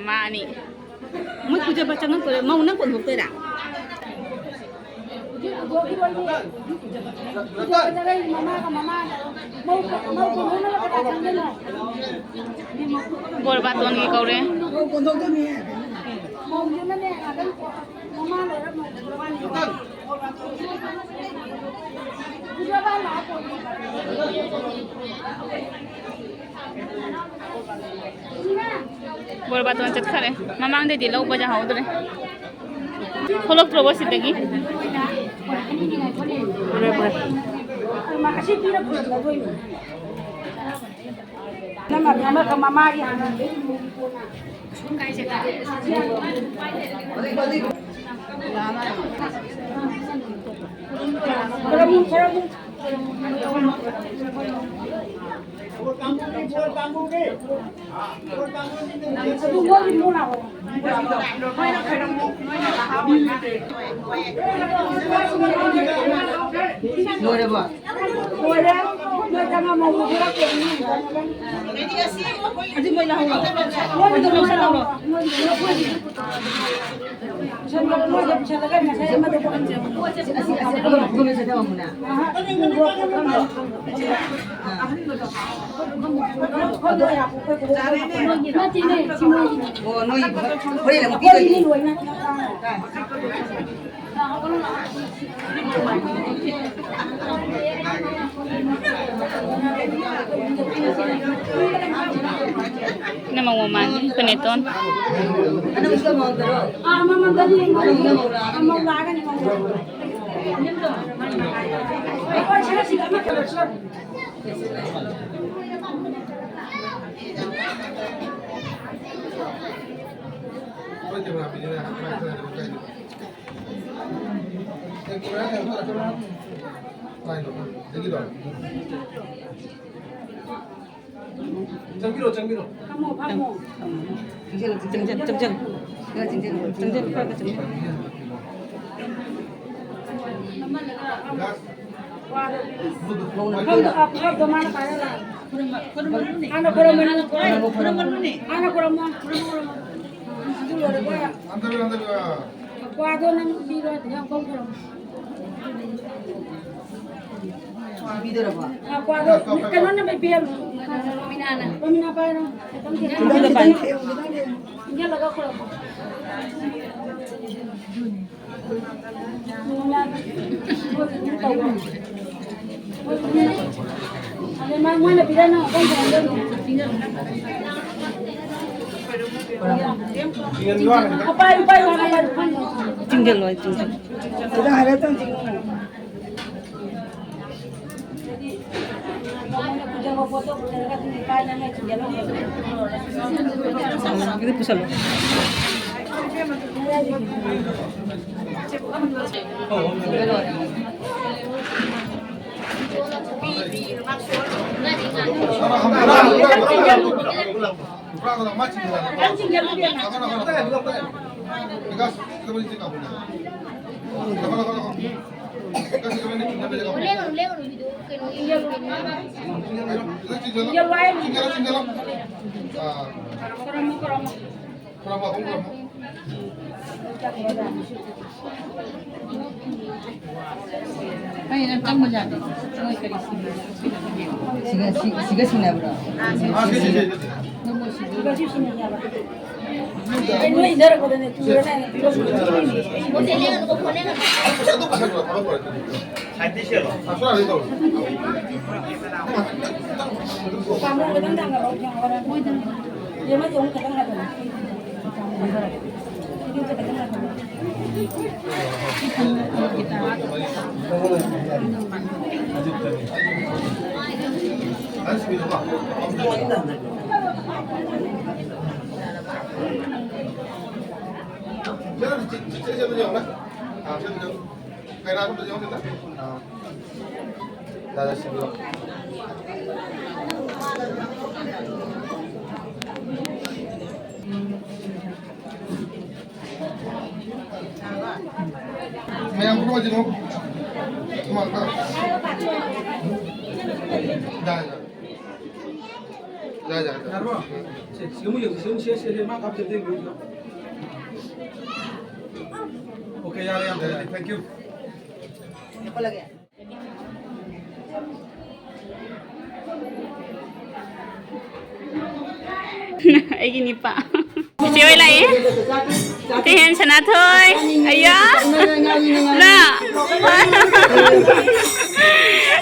ꯃꯥꯅꯤ꯫ ꯃꯣꯏ ꯄꯨꯖꯕ ꯆꯪꯉꯛꯇꯣꯏꯔꯥ? ꯃꯧ ꯅꯪ ꯀꯣꯟꯊꯣꯛꯇꯣꯏꯔꯥ? ꯕꯣꯔ ꯕꯥꯇꯣꯟꯒꯤ ꯀꯧꯔꯦ꯫ ꯕꯣꯔ ꯕꯥꯇꯣꯟ ꯆꯠꯈꯔꯦ꯫ ꯃꯃꯥꯡꯗꯩꯗꯤ ꯂꯧꯕ ꯌꯥꯍꯧꯗ꯭ꯔꯦ꯫ ꯊꯣꯛꯂꯛꯇ꯭ꯔꯕꯣ ꯁꯤꯗꯒꯤ? ꯃꯃꯥꯒꯤ ꯍꯥꯟꯅ ꯂꯣꯏꯔꯕꯣ? ꯂꯣꯏꯔꯦ꯫ ꯅꯣꯏ ꯆꯪꯉꯝꯃꯣ, ꯃꯣꯏ ꯄꯨꯔꯛꯇꯦ꯫ ꯑꯗꯨ ꯃꯣꯏ ꯂꯧꯍꯧꯔꯣ꯫ ꯃꯣꯏ ꯑꯗꯨꯝ ꯂꯧꯁꯜꯍꯧꯔꯣ꯫ ꯃꯣꯏ ꯑꯗꯨꯝ ꯂꯧꯁꯜꯍꯧꯔꯣ꯫ ꯄꯨꯁꯜꯂꯒ ꯅꯣꯏꯗ ꯄꯨꯁꯜꯂꯒ ꯉꯁꯥꯏ ꯑꯃꯗ ꯄꯨꯍꯟꯁꯦ꯫ ꯑꯁꯤ, ꯑꯁꯤ ꯑꯃ ꯄꯨꯈꯝꯗ ꯆꯠꯊꯕ ꯑꯃꯨꯛꯅ꯫ ꯑꯍꯟꯕꯗꯣ꯫ ꯑꯥ꯫ ꯅꯠꯇꯦꯅꯦ, ꯁꯤ ꯃꯣꯏꯒꯤꯅꯦ꯫ ꯑꯣ, ꯅꯣꯏ ꯍꯣꯔꯦꯟ ꯑꯃꯨꯛ ꯄꯤꯗꯣꯏꯅꯤ꯫ ꯂꯣꯏꯅ꯫ ꯅꯃꯧ ꯃꯃꯥꯟꯅꯤ, ꯀꯅꯦꯇꯣꯟ꯫ ꯑꯥ, ꯃꯃꯥꯟꯗꯅꯤ, ꯃꯃꯥꯟꯗꯅꯤ꯫ ꯑꯃꯧ ꯂꯥꯛꯑꯒꯅꯤ, ꯃꯃꯧ꯫ ꯑꯩꯈꯣꯏ ꯁꯤꯗ ꯁꯤꯗ ꯑꯃ ꯀꯩꯅꯣ ꯁꯤꯗ꯫ ꯆꯪꯕꯤꯔꯣ, ꯆꯪꯕꯤꯔꯣ꯫ ꯐꯝꯃꯣ, ꯐꯝꯃꯣ꯫ ꯆꯪꯁꯤꯜꯂꯣ, ꯆꯪꯁꯤꯜꯂꯣ, ꯆꯪꯁꯤꯜꯂꯣ꯫ ꯆꯪꯁꯤꯜꯂꯣ, ꯆꯪꯁꯤꯜꯂꯣ, ꯈꯔ ꯆꯪꯁꯤꯜꯂꯣ꯫ ꯐꯝꯗꯣ, ꯑ, ꯐꯝꯗꯣ ꯃꯥꯅ ꯄꯥꯏꯔꯒ ꯂꯥꯛꯑꯣ꯫ ꯍꯥꯟꯅ ꯈꯨꯔꯝꯃꯅꯤ꯫ ꯍꯥꯟꯅ ꯈꯨꯔꯝꯃꯣ꯫ ꯈꯨꯔꯝꯃꯣ, ꯈꯨꯔꯝꯃꯣ꯫ ꯑꯗꯨ ꯂꯣꯏꯔꯒ ꯀ꯭ꯋꯥꯗꯣ ꯅꯪ ꯄꯤꯔꯣ, ꯑꯗꯨ ꯌꯥꯝ ꯀꯧꯈ꯭ꯔꯣ꯫ ꯄꯤꯗꯣꯔꯕꯣ? ꯑ, ꯀ꯭ꯋꯥꯗꯣ ꯀꯩꯅꯣꯅ ꯄꯤꯕꯤꯔꯝꯃꯣ꯫ ꯔꯣꯃꯤꯅꯥꯅ꯫ ꯔꯣꯃꯤꯅꯥ ꯄꯥꯏꯔꯣ꯫ ꯈꯤꯇꯪ ꯈꯤꯇꯪ ꯏꯟꯖꯜꯂꯒ ꯈꯨꯔꯝꯃꯣ꯫ ꯆꯤꯡꯁꯤꯜꯂꯣ, ꯆꯤꯡꯁꯤꯜꯂꯣ꯫ ꯑꯗꯨꯗꯤ ꯄꯨꯁꯜꯂꯣ꯫ ꯑꯩꯅ ꯆꯪꯕ ꯌꯥꯗꯦ꯫ ꯃꯣꯏ ꯀꯔꯤ ꯁꯤꯟꯅꯕ꯭ꯔꯣ? ꯁꯤꯒ, ꯁꯤ-, ꯁꯤꯒ ꯁꯤꯟꯅꯕ꯭ꯔꯣ? ꯑꯩ ꯅꯣꯏ ꯏꯟꯊꯔꯛꯄꯗꯅꯦ, ꯇꯨꯔꯦꯅꯦ꯫ ꯄꯥꯝꯕꯣꯝ ꯈꯤꯇꯪ ꯊꯥꯡꯒꯠꯂꯣ, ꯊꯥꯡꯒꯠꯂꯣ꯫ ꯌꯦꯡꯉꯣ, ꯌꯦꯡꯉꯣ, ꯈꯤꯇꯪ ꯍꯥꯏꯒꯠꯂꯣ꯫ ꯃꯌꯥꯝ ꯄꯨꯝꯅꯃꯛ ꯍꯧꯖꯤꯛ ꯌꯥꯔꯕꯣ? ꯁꯦ, ꯁꯤꯒꯨꯝꯕ ꯌꯦꯡꯉꯨ, ꯁꯤꯒꯨꯝꯕ ꯁꯦ, ꯁꯦ, ꯁꯦ, ꯃꯥ ꯀꯥꯞꯆꯗꯦ, ꯌꯦꯡꯉꯨ꯫ ꯑꯣꯀꯦ, ꯌꯥꯔꯦ, ꯌꯥꯝ ꯐꯖꯔꯦ, thank you꯫ ꯑꯩꯒꯤ ꯅꯤꯄꯥ꯫ ꯆꯤꯆꯦ ꯍꯣꯏ ꯂꯥꯛꯑꯦ꯫ ꯆꯤꯆꯦ ꯍꯦꯟ ꯁꯅꯥꯊꯣꯏ꯫ ꯑꯌꯥ꯫ ꯂꯥ꯫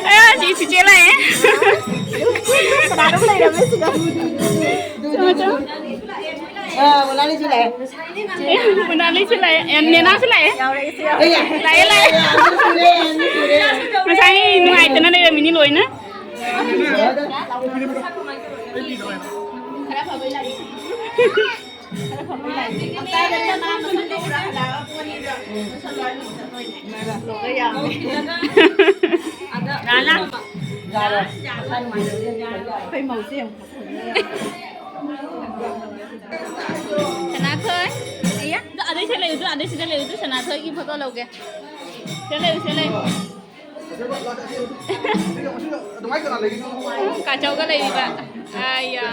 ꯑꯌꯥ, ꯁꯤ ꯆꯤꯆꯦ ꯂꯥꯛꯑꯦ꯫ ꯀꯅꯥꯅꯣꯝ ꯂꯩꯔꯝꯃꯦ ꯁꯤꯗ꯫ ꯆꯪꯉꯣ, ꯆꯪꯉꯣ꯫ ꯑꯥ, ꯃꯣꯅꯥꯂꯤꯁꯥ ꯂꯥꯛꯑꯦ꯫ ꯑꯦ, ꯃꯣꯅꯥꯂꯤꯁꯥ ꯂꯥꯛꯑꯦ꯫ ꯑꯦ, ꯅꯦꯅꯥꯁꯨ ꯂꯥꯛꯑꯦ꯫ ꯌꯥꯎꯔꯛꯑꯦ, ꯁꯤ ꯌꯥꯎꯔꯛꯑꯦ꯫ ꯂꯥꯛꯑꯦ, ꯂꯥꯛꯑꯦ꯫ ꯌꯥꯝꯅ ꯅꯨꯡꯁꯤꯔꯦ, ꯌꯥꯝꯅ ꯅꯨꯡꯁꯤꯔꯦ꯫ ꯉꯁꯥꯏ ꯅꯨꯡꯉꯥꯏꯇꯅ ꯂꯩꯔꯝꯃꯤꯅꯤ ꯂꯣꯏꯅ꯫ ꯈꯔ ꯐꯕꯩ ꯂꯥꯛꯏ꯫ ꯈꯔ ꯐꯕꯩ ꯂꯥꯛꯏ꯫ ꯍꯞꯇꯥꯗꯅꯦ ꯃꯥ ꯃꯁꯛ ꯂꯧꯕ꯭ꯔꯥ? ꯍꯜꯂꯛꯑꯒ ꯄꯣꯠ ꯑꯅꯤꯗꯣ ꯂꯣꯏꯁꯜꯂꯣ ꯍꯥꯏꯕ ꯆꯠꯇꯣꯏꯅꯦ꯫ ꯂꯣꯏꯔꯦ ꯌꯥꯝꯃꯦ꯫ ꯑꯗ ꯔꯥꯅꯥ꯫ ꯑꯩꯈꯣꯏ ꯃꯧꯁꯦ ꯌꯥꯝ ꯐꯖꯩꯌꯦ꯫ ꯁꯅꯥꯊꯣꯏ꯫ ꯑꯌꯥ꯫ ꯑꯗꯩ ꯁꯤꯗ ꯂꯩꯌꯨ ꯇꯨ, ꯑꯗꯩ ꯁꯤꯗ ꯂꯩꯌꯨ ꯇꯨ, ꯁꯅꯥꯊꯣꯏꯒꯤ ꯐꯣꯇꯣ ꯂꯧꯒꯦ꯫ ꯁꯤꯗ ꯂꯩꯌꯨ, ꯁꯤꯗ ꯂꯩꯌꯨ꯫ ꯀꯥꯆꯧꯒ ꯂꯩꯔꯤꯕ꯫ ꯑꯌꯥ꯫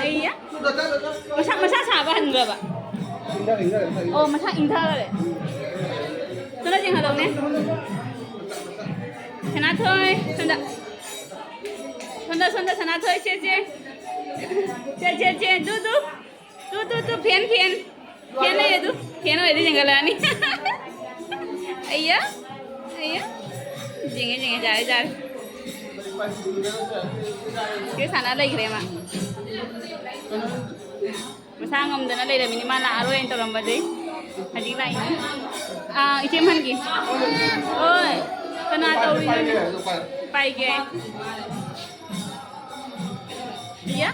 ꯑꯌꯥ꯫ ꯃꯁꯥ, ꯃꯁꯥ ꯁꯥꯕ ꯍꯟꯈ꯭ꯔꯕ? ꯑꯣ, ꯃꯁꯥ ꯏꯪꯊꯈ꯭ꯔꯦ꯫ ꯁꯣꯝꯗ ꯆꯤꯡꯍꯜꯂꯧꯅꯦ꯫ ꯁꯅꯥꯊꯣꯏ, ꯁꯣꯝꯗ꯫ ꯁꯣꯝꯗ, ꯁꯣꯝꯗ, ꯁꯅꯥꯊꯣꯏ, ꯆꯦ, ꯆꯦ꯫ ꯆꯦ, ꯆꯦ, ꯆꯦ, ꯗꯨ, ꯗꯨ꯫ ꯇꯨ, ꯇꯨ, ꯇꯨ, ꯐꯦꯟ, ꯐꯦꯟ꯫ ꯐꯦꯟ ꯂꯩꯔꯦ ꯑꯗꯨ꯫ ꯐꯦꯟ ꯑꯣꯏꯔꯗꯤ ꯆꯤꯡꯈꯠꯂꯛꯑꯅꯤ꯫ ꯑꯩꯌꯥ꯫ ꯑꯩꯌꯥ꯫ ꯆꯤꯡꯉꯦ, ꯆꯤꯡꯉꯦ, ꯌꯥꯔꯦ, ꯌꯥꯔꯦ꯫ ꯁꯤ ꯁꯥꯟꯅ ꯂꯩꯈ꯭ꯔꯦ ꯃꯥ꯫ ꯃꯁꯥ ꯉꯝꯗꯅ ꯂꯩꯔꯝꯃꯤꯅꯤ, ꯃꯥ ꯂꯥꯛꯑꯔꯣꯏꯅ ꯇꯧꯔꯝꯕꯗꯩ꯫ ꯍꯧꯖꯤꯛ ꯂꯥꯛꯏꯅꯤ꯫ ꯑꯥ, ꯏꯆꯦ ꯃꯍꯟꯒꯤ꯫ ꯍꯣꯏ꯫ ꯀꯅꯥ ꯇꯧꯔꯤꯅꯣ? ꯄꯥꯏꯒꯦ꯫ ꯏꯌꯥ꯫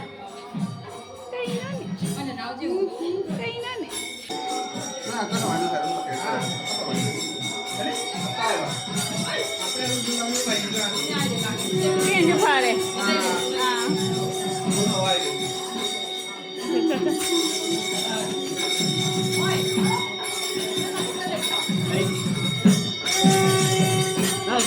ꯀꯩꯅꯣꯅꯦ? ꯀꯩꯅꯣꯅꯦ? ꯁꯤꯅꯁꯨ ꯐꯔꯦ꯫ ꯑꯥ꯫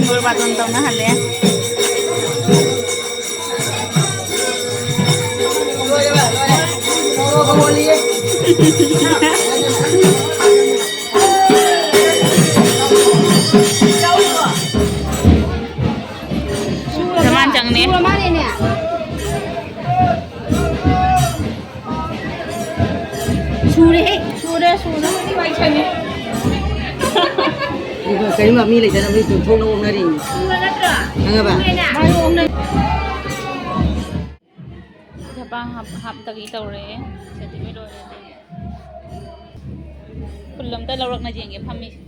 ꯕꯣꯔ ꯕꯥꯇꯣꯟ ꯇꯧꯅꯍꯜꯂꯦ꯫ ꯆꯃꯥꯟ ꯆꯪꯅꯦ꯫ ꯁꯨꯔꯦꯍꯦ, ꯁꯨꯔꯦ, ꯁꯨꯔꯦ꯫ ꯑꯗꯨꯒ ꯀꯔꯤꯝ ꯃꯤ ꯂꯩꯇꯅꯕꯒꯤ ꯇꯨꯝꯊꯣꯛꯅ ꯑꯣꯛꯅꯔꯤꯅꯤ꯫ ꯁꯨꯔ ꯅꯠꯇ꯭ꯔꯣ? ꯈꯪꯉꯕ? ꯁꯨꯔꯦꯅ? ꯆꯄꯥꯡ ꯍꯥꯞ-, ꯍꯥꯞꯇꯒꯤ ꯇꯧꯔꯦ꯫ ꯁꯦꯠꯇꯤꯡ ꯂꯣꯏꯔꯦ ꯑꯗꯨꯒꯤ꯫ ꯐꯨꯜ ꯑꯝꯇ ꯂꯧꯔꯛꯅ ꯌꯦꯡꯒꯦ ꯐꯝꯃꯤꯁꯦ꯫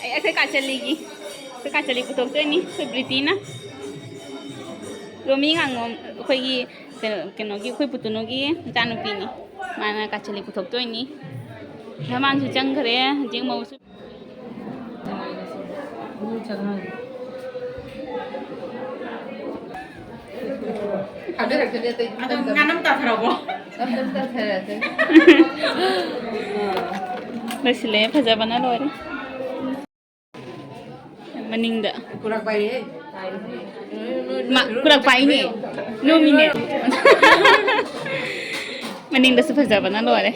ꯑꯩ, ꯑꯩꯈꯣꯏ ꯀꯥꯆꯜꯂꯤꯒꯤ, ꯑꯩꯈꯣꯏ ꯀꯥꯆꯜꯂꯤ ꯄꯨꯊꯣꯛꯇꯣꯏꯅꯤ, ꯑꯩꯈꯣꯏ ꯕ꯭ꯔꯤꯇꯤꯅ꯫ ꯔꯣꯃꯤ ꯉꯥꯉꯣꯝ ꯑꯩꯈꯣꯏꯒꯤ ꯀꯩꯅꯣ, ꯀꯩꯅꯣꯒꯤ, ꯑꯩꯈꯣꯏ ꯄꯨꯇꯨꯅꯨꯒꯤ ꯃꯆꯥꯅꯨꯄꯤꯅꯤ꯫ ꯃꯥꯅ ꯀꯥꯆꯂꯤ ꯄꯨꯊꯣꯛꯇꯣꯏꯅꯤ꯫ ꯙꯃꯥꯟꯁꯨ ꯆꯪꯈ꯭ꯔꯦ꯫ ꯍꯧꯖꯤꯛ ꯃꯧꯁꯨ ꯊꯥꯗꯔꯛꯇꯗꯤ ꯑꯇꯩ ꯑꯗꯣ ꯉꯥꯅꯝ ꯇꯥꯊꯔꯕꯣ? ꯅꯝ ꯅꯝ ꯇꯥꯊꯔꯛꯑꯁꯦ꯫ ꯂꯣꯏꯁꯤꯜꯂꯦ, ꯐꯖꯕꯅ ꯂꯣꯏꯔꯦ꯫ ꯃꯅꯤꯡꯗ ꯀꯨꯔꯥꯛ ꯄꯥꯏꯔꯦꯍꯦ꯫ ꯃꯥ ꯀꯨꯔꯥꯛ ꯄꯥꯏꯅꯦ꯫ ꯅꯣꯃꯤꯅꯦ꯫ ꯃꯅꯤꯡꯗꯁꯨ ꯐꯖꯕꯅ ꯂꯣꯏꯔꯦ꯫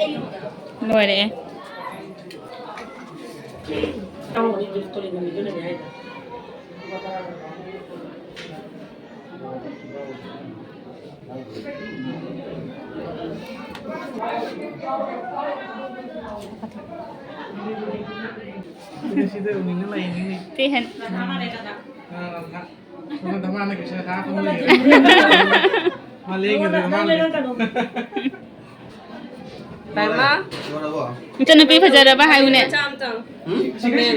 ꯂꯣꯏꯔꯦ꯫ ꯁꯤꯗ ꯎꯅꯤꯡꯉ ꯂꯩꯅꯤꯅꯦ꯫ ꯇꯦꯍꯟ꯫ ꯑ, ꯅ-, ꯅꯉꯣꯟꯗ ꯃꯥꯅ ꯀꯩꯁꯨ ꯍꯥꯞꯄ ꯂꯩꯌꯦ꯫ ꯃꯥ ꯂꯦꯡꯒꯗ꯭ꯔꯥ ꯃꯥꯅ? ꯇꯥꯏꯃ꯫ ꯏꯆꯟꯅꯨꯄꯤ ꯐꯖꯔꯕ ꯍꯥꯏꯌꯨꯅꯦ꯫ ꯃꯆꯥ ꯑꯝꯇꯪ꯫ ꯁꯤ ꯀꯩꯁꯨ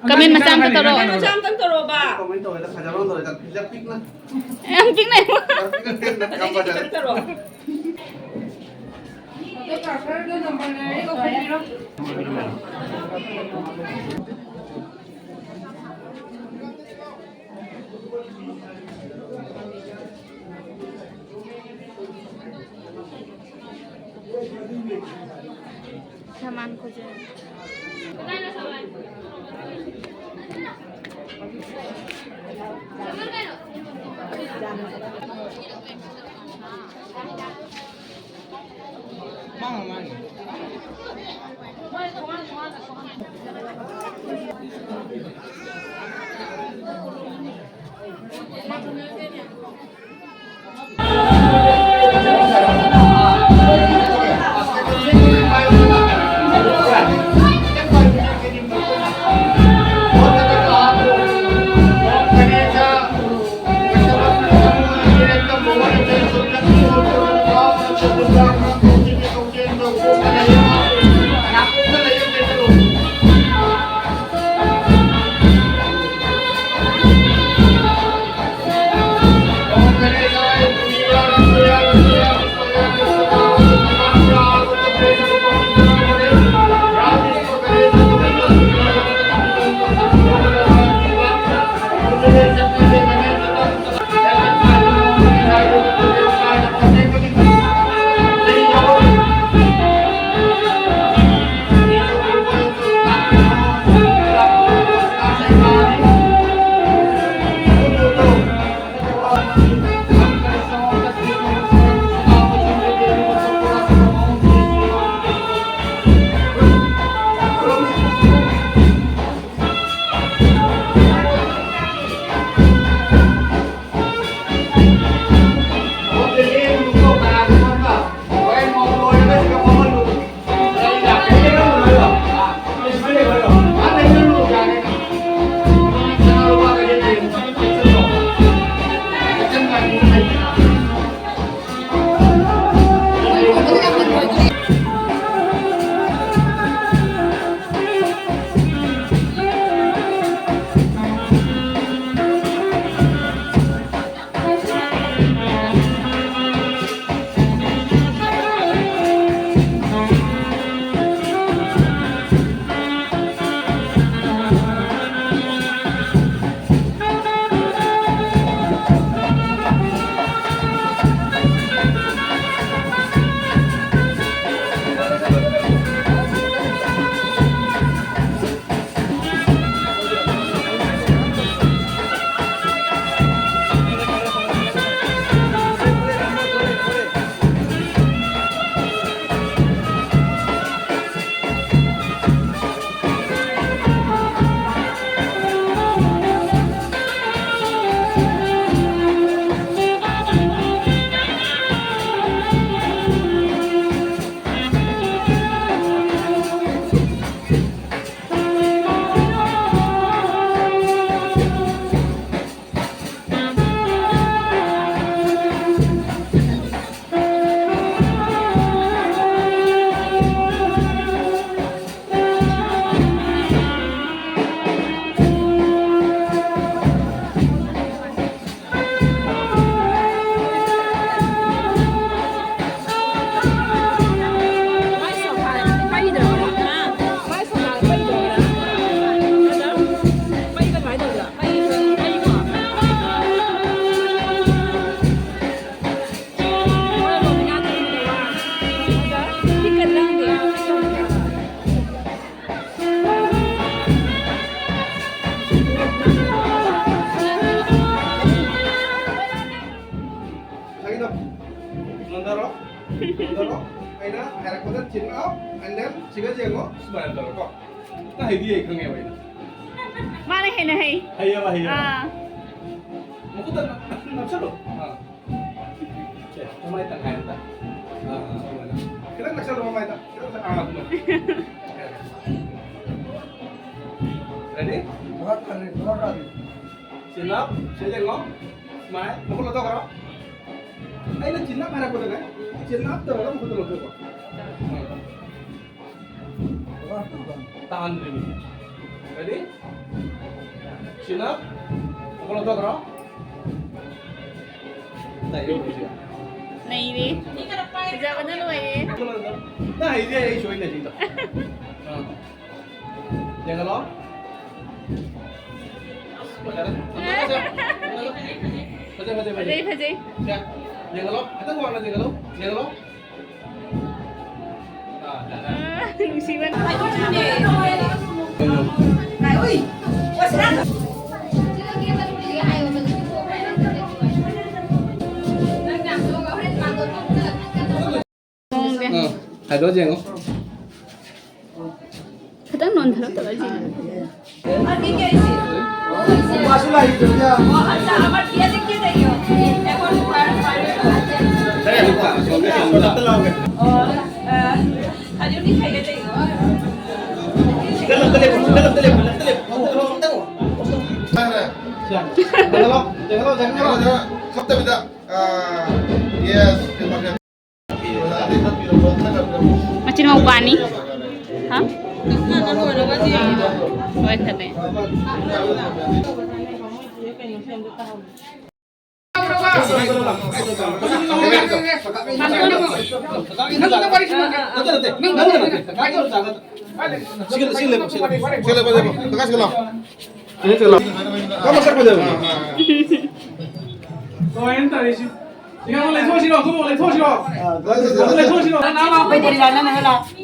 ꯀꯃꯦꯟ ꯃꯆꯥ ꯑꯝꯇ ꯇꯧꯔꯣ꯫ ꯃꯆꯥ ꯑꯝꯇꯪ ꯇꯧꯔꯣꯕ꯫ ꯀꯃꯦꯟ ꯇꯧꯋꯦꯗ, ꯐꯖꯕ ꯑꯃ ꯇꯧꯋꯦꯗ, ꯐꯤꯖꯞ ꯄꯤꯛꯅ꯫ ꯌꯥꯝ ꯄꯤꯛꯅ꯫ ꯌꯥꯝ ꯐꯖꯔꯦ꯫ ꯈꯤꯇꯪ ꯇꯧꯔꯣ꯫ ꯁꯃꯥꯟ ꯈꯣꯏꯖꯔ꯫ ꯅꯪꯒꯤꯗꯣ ꯅꯣꯟꯊꯔꯣ, ꯅꯣꯟꯊꯔꯣ꯫ ꯑꯩꯅ ꯍꯥꯏꯔꯛꯄꯗ chin up, and then ꯁꯤꯒ ꯌꯦꯡꯉꯣ, smile ꯇꯧꯔꯣꯀꯣ꯫ ꯅꯪ ꯍꯩꯗꯤ ꯍꯩ ꯈꯪꯉꯦꯕ ꯑꯩꯅ꯫ ꯃꯥꯅ ꯍꯦꯟꯅ ꯍꯩ꯫ ꯍꯩꯌꯦꯕ, ꯍꯩꯌꯦꯕ꯫ ꯑꯥ꯫ ꯃꯈꯨꯠꯇ ꯅꯞ-, ꯅꯞꯁꯜꯂꯣ꯫ ꯑꯥ꯫ ꯁꯦ, ꯃꯃꯥꯏ ꯇꯪꯈꯥꯏ ꯑꯝꯇ꯫ ꯑꯥ, ꯑꯥ, ꯑꯗꯨꯃꯥꯏꯅ꯫ ꯈꯤꯇꯪ ꯅꯛꯁꯜꯂꯣ ꯃꯃꯥꯏꯗ꯫ ꯈꯤꯇꯪ ꯅꯛ-, ꯑꯥ, ꯑꯗꯨꯃꯥꯏꯅ꯫ Ready? Chin up, ꯁꯤ ꯌꯦꯡꯉꯣ꯫ Smile. ꯃꯈꯨꯠ ꯂꯧꯊꯣꯛꯈ꯭ꯔꯣ꯫ ꯑꯩꯅ chin up ꯍꯥꯏꯔꯛꯄꯗꯅꯦ, chin up ꯇꯧꯔꯒ ꯃꯈꯨꯠꯇꯣ ꯂꯧꯊꯣꯛꯈ꯭ꯔꯣ꯫ ꯑꯥ꯫ ꯇꯥꯍꯟꯗ꯭ꯔꯤꯃꯤ꯫ Ready? Chin up. ꯃꯈꯨꯠ ꯂꯧꯊꯣꯛꯈ꯭ꯔꯣ꯫ ꯅꯩꯔꯦ꯫ ꯐꯖꯕꯅ ꯂꯣꯏꯔꯦ꯫ ꯅꯪ ꯍꯩꯗꯤ ꯍꯩ, ꯑꯩ ꯁꯣꯏꯅ ꯁꯤꯗ꯫ ꯑꯥ꯫ ꯌꯦꯡꯍꯜꯂꯣ꯫ ꯐꯖꯔꯦ꯫ ꯐꯖꯩ, ꯐꯖꯩ, ꯐꯖꯩ꯫ ꯐꯖꯩ, ꯐꯖꯩ꯫ ꯁꯦ, ꯌꯦꯡꯍꯜꯂꯣ꯫ ꯈꯤꯇꯪ ꯋꯥꯡꯅ ꯌꯦꯡꯍꯜꯂꯣ꯫ ꯌꯦꯡꯍꯜꯂꯣ꯫ ꯑꯥ, ꯌꯥꯔꯦ꯫ ꯑꯥ, ꯅꯨꯡꯁꯤꯕꯅ꯫ ꯃꯑꯣꯡꯁꯦ꯫ ꯑꯥ, ꯍꯥꯏꯗꯣꯛꯑ ꯌꯦꯡꯉꯣ꯫ ꯈꯤꯇꯪ ꯅꯣꯟꯊꯔꯛꯇꯕ ꯁꯤꯅ꯫ ꯈꯞꯇꯕꯤꯗ꯫ ꯑꯥ, yes꯫ ꯃꯆꯤꯟ ꯃꯧ ꯄꯥꯅꯤ꯫ ꯍꯥ? ꯂꯣꯏꯈ꯭ꯔꯦ꯫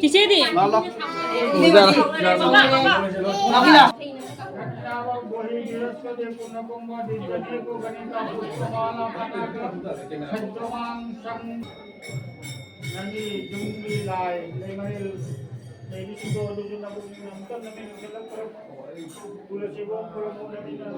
ꯆꯤꯆꯦꯗꯤ? ꯅꯪꯒꯤ ꯌꯨꯝꯒꯤ ꯂꯥꯏ ꯂꯩꯃꯔꯦꯜ ꯂꯩꯕꯤꯁꯤꯡꯗꯣ ꯑꯗꯨꯁꯨ ꯅꯕꯨꯛꯅꯤꯡ ꯑꯃꯨꯛꯇ ꯅꯃꯤꯠ ꯎꯏꯁꯤꯜꯂꯛꯄ ꯇꯨꯂꯁꯤꯕꯣꯡ ꯈꯨꯔꯨꯝꯃꯨ ꯅꯃꯤꯠꯅ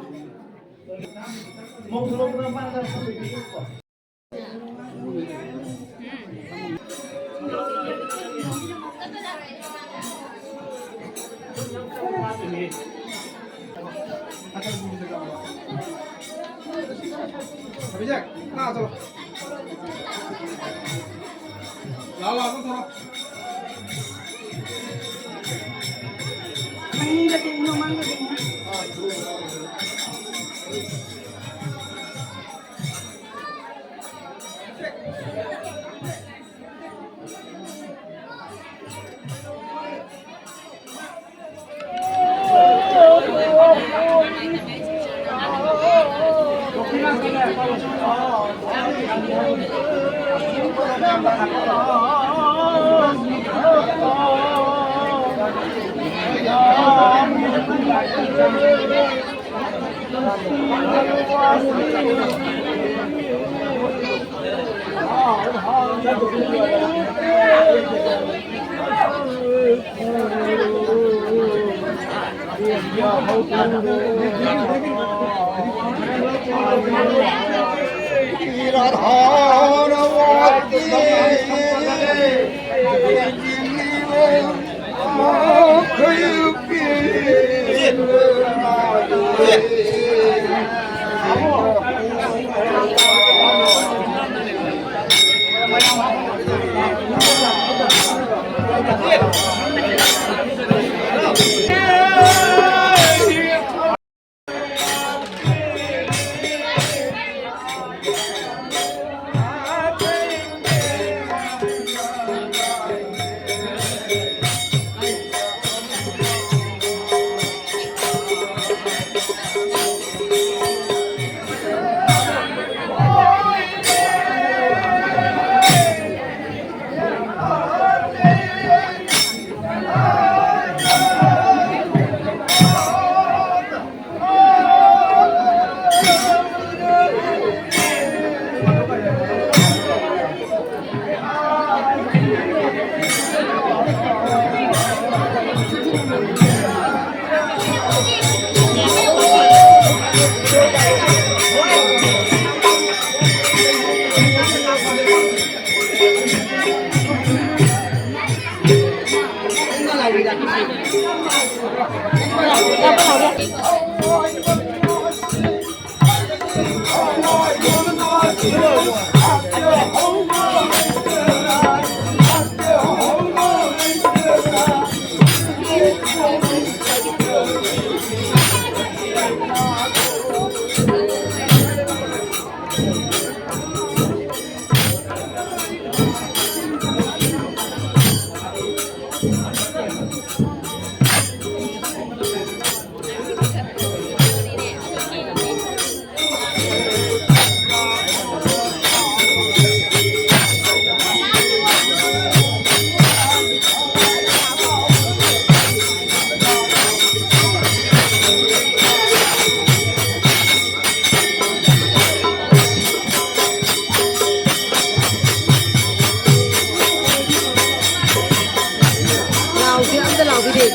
ꯂꯥꯎꯁꯤ, ꯑꯝꯇ ꯂꯥꯎꯕꯤꯗꯦ꯫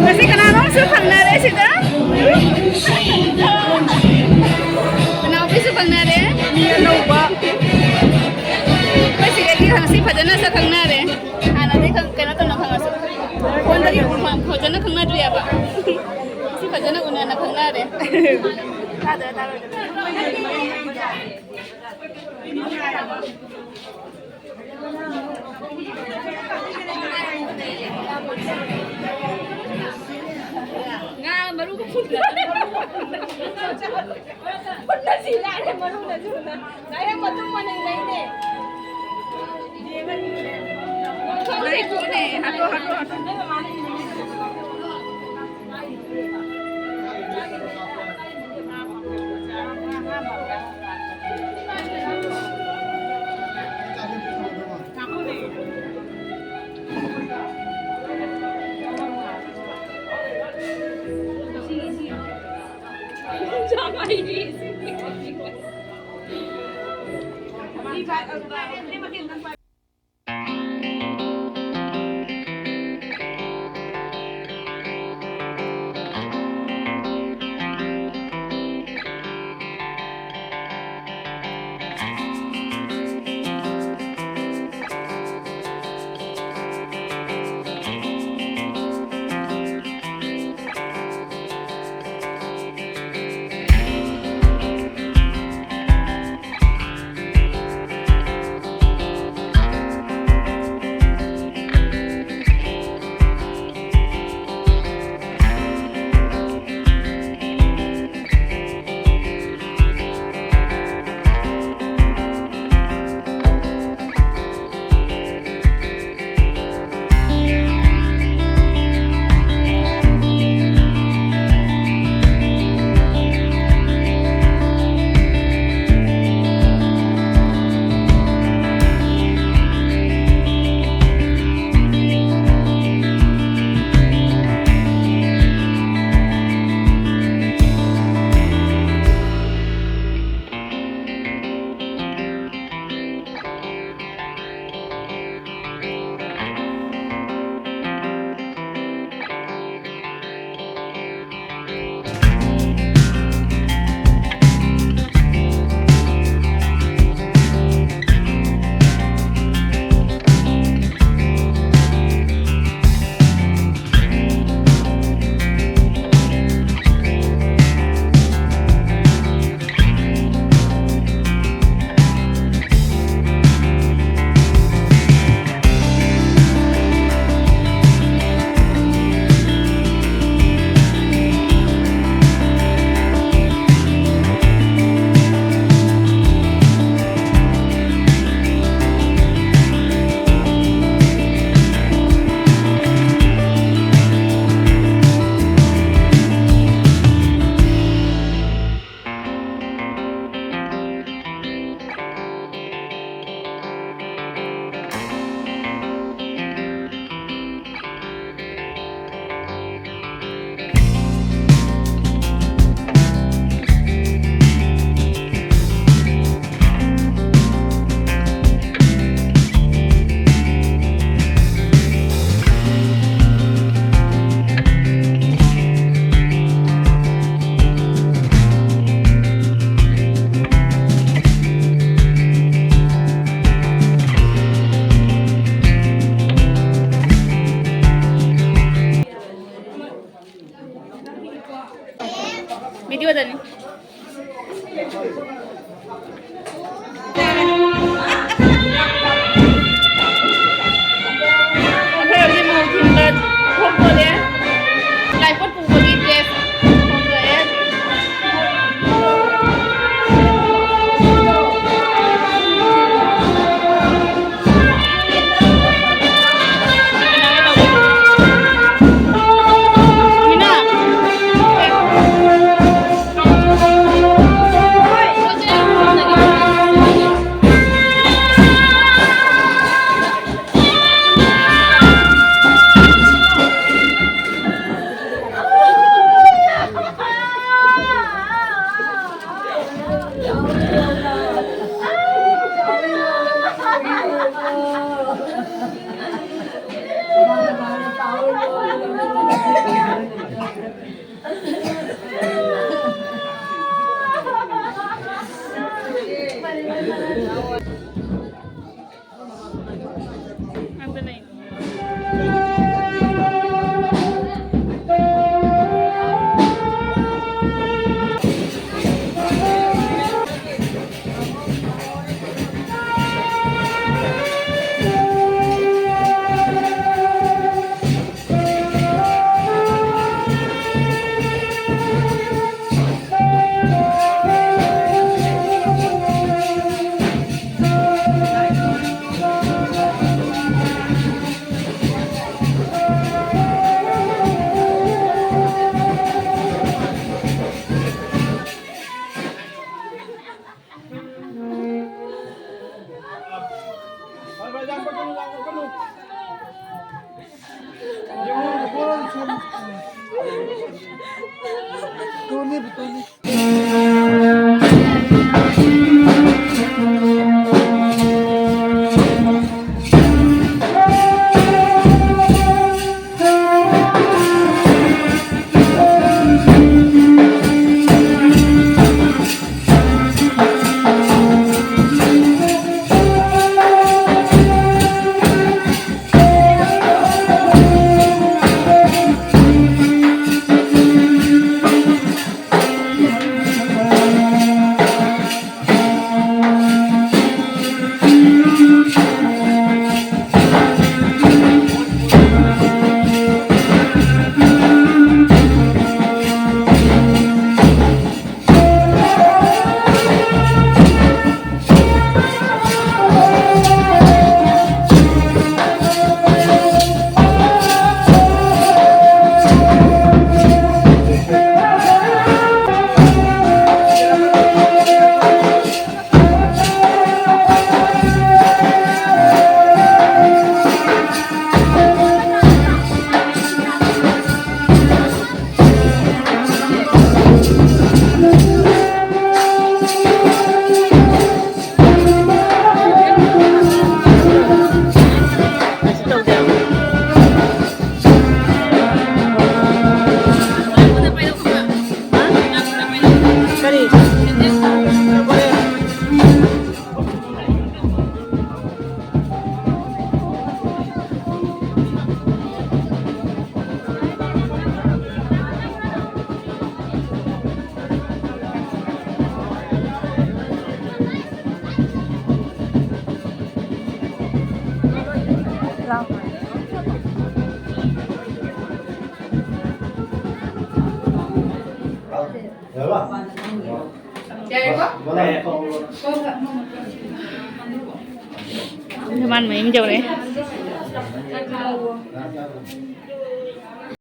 ꯉꯁꯤ ꯀꯅꯥꯅꯣꯝꯁꯨ ꯐꯪꯅꯔꯦ ꯁꯤꯗ꯫ ꯀꯅꯥ ꯑꯣꯐꯤꯁꯁꯨ ꯐꯪꯅꯔꯦ? ꯃꯤ ꯑꯅꯧꯕ꯫ ꯑꯩꯈꯣꯏ ꯁꯤꯗꯒꯤ ꯉꯁꯤ ꯐꯖꯅ ꯁꯛ ꯈꯪꯅꯔꯦ꯫ ꯍꯥꯟꯅꯗꯤ ꯈꯪ-, ꯀꯩꯅꯣ ꯇꯧꯅ ꯈꯪꯉꯁꯨ꯫ ꯐꯣꯟꯗꯒꯤ ꯐ-, ꯐꯖꯅ ꯈꯪꯅꯗ꯭ꯔꯤꯑꯕ꯫ ꯉꯁꯤ ꯐꯖꯅ ꯎꯅꯅ ꯈꯪꯅꯔꯦ꯫ ꯇꯥꯗ꯭ꯔꯥ ꯇꯥꯔꯣꯏꯗ꯭ꯔꯥ? ꯉꯥ ꯃꯔꯨꯒ ꯐꯨꯠꯂ꯫ ꯐꯨꯠꯂ ꯁꯤ ꯂꯥꯛꯑꯦ, ꯃꯔꯨꯅꯁꯨ ꯍꯨꯟꯅ꯫ ꯗꯥꯏꯔꯦꯛ ꯃꯇꯨꯝ ꯑꯣꯏꯅ ꯂꯩꯅꯦ꯫ ꯂꯩ ꯊꯣꯛꯑꯅꯦ꯫ ꯍꯥꯠꯇꯣ, ꯍꯥꯠꯇꯣ, ꯍꯥꯠꯇꯣ꯫ ꯚꯤꯗꯤꯑꯣꯗꯅꯤ꯫ ꯑꯩꯈꯣꯏ ꯍꯧꯖꯤꯛ ꯃꯧ ꯊꯤꯟꯕ ꯊꯣꯛꯇꯣꯔꯦ꯫ ꯂꯥꯏꯄꯣꯠ ꯄꯨꯕꯒꯤ ꯗ꯭ꯔꯦꯁ ꯍꯣꯡꯗꯣꯛꯑꯦ꯫ ꯌꯥꯔꯦꯀꯣ? ꯃꯥꯟ ꯃꯌꯨꯝ ꯌꯧꯔꯛꯑꯦ꯫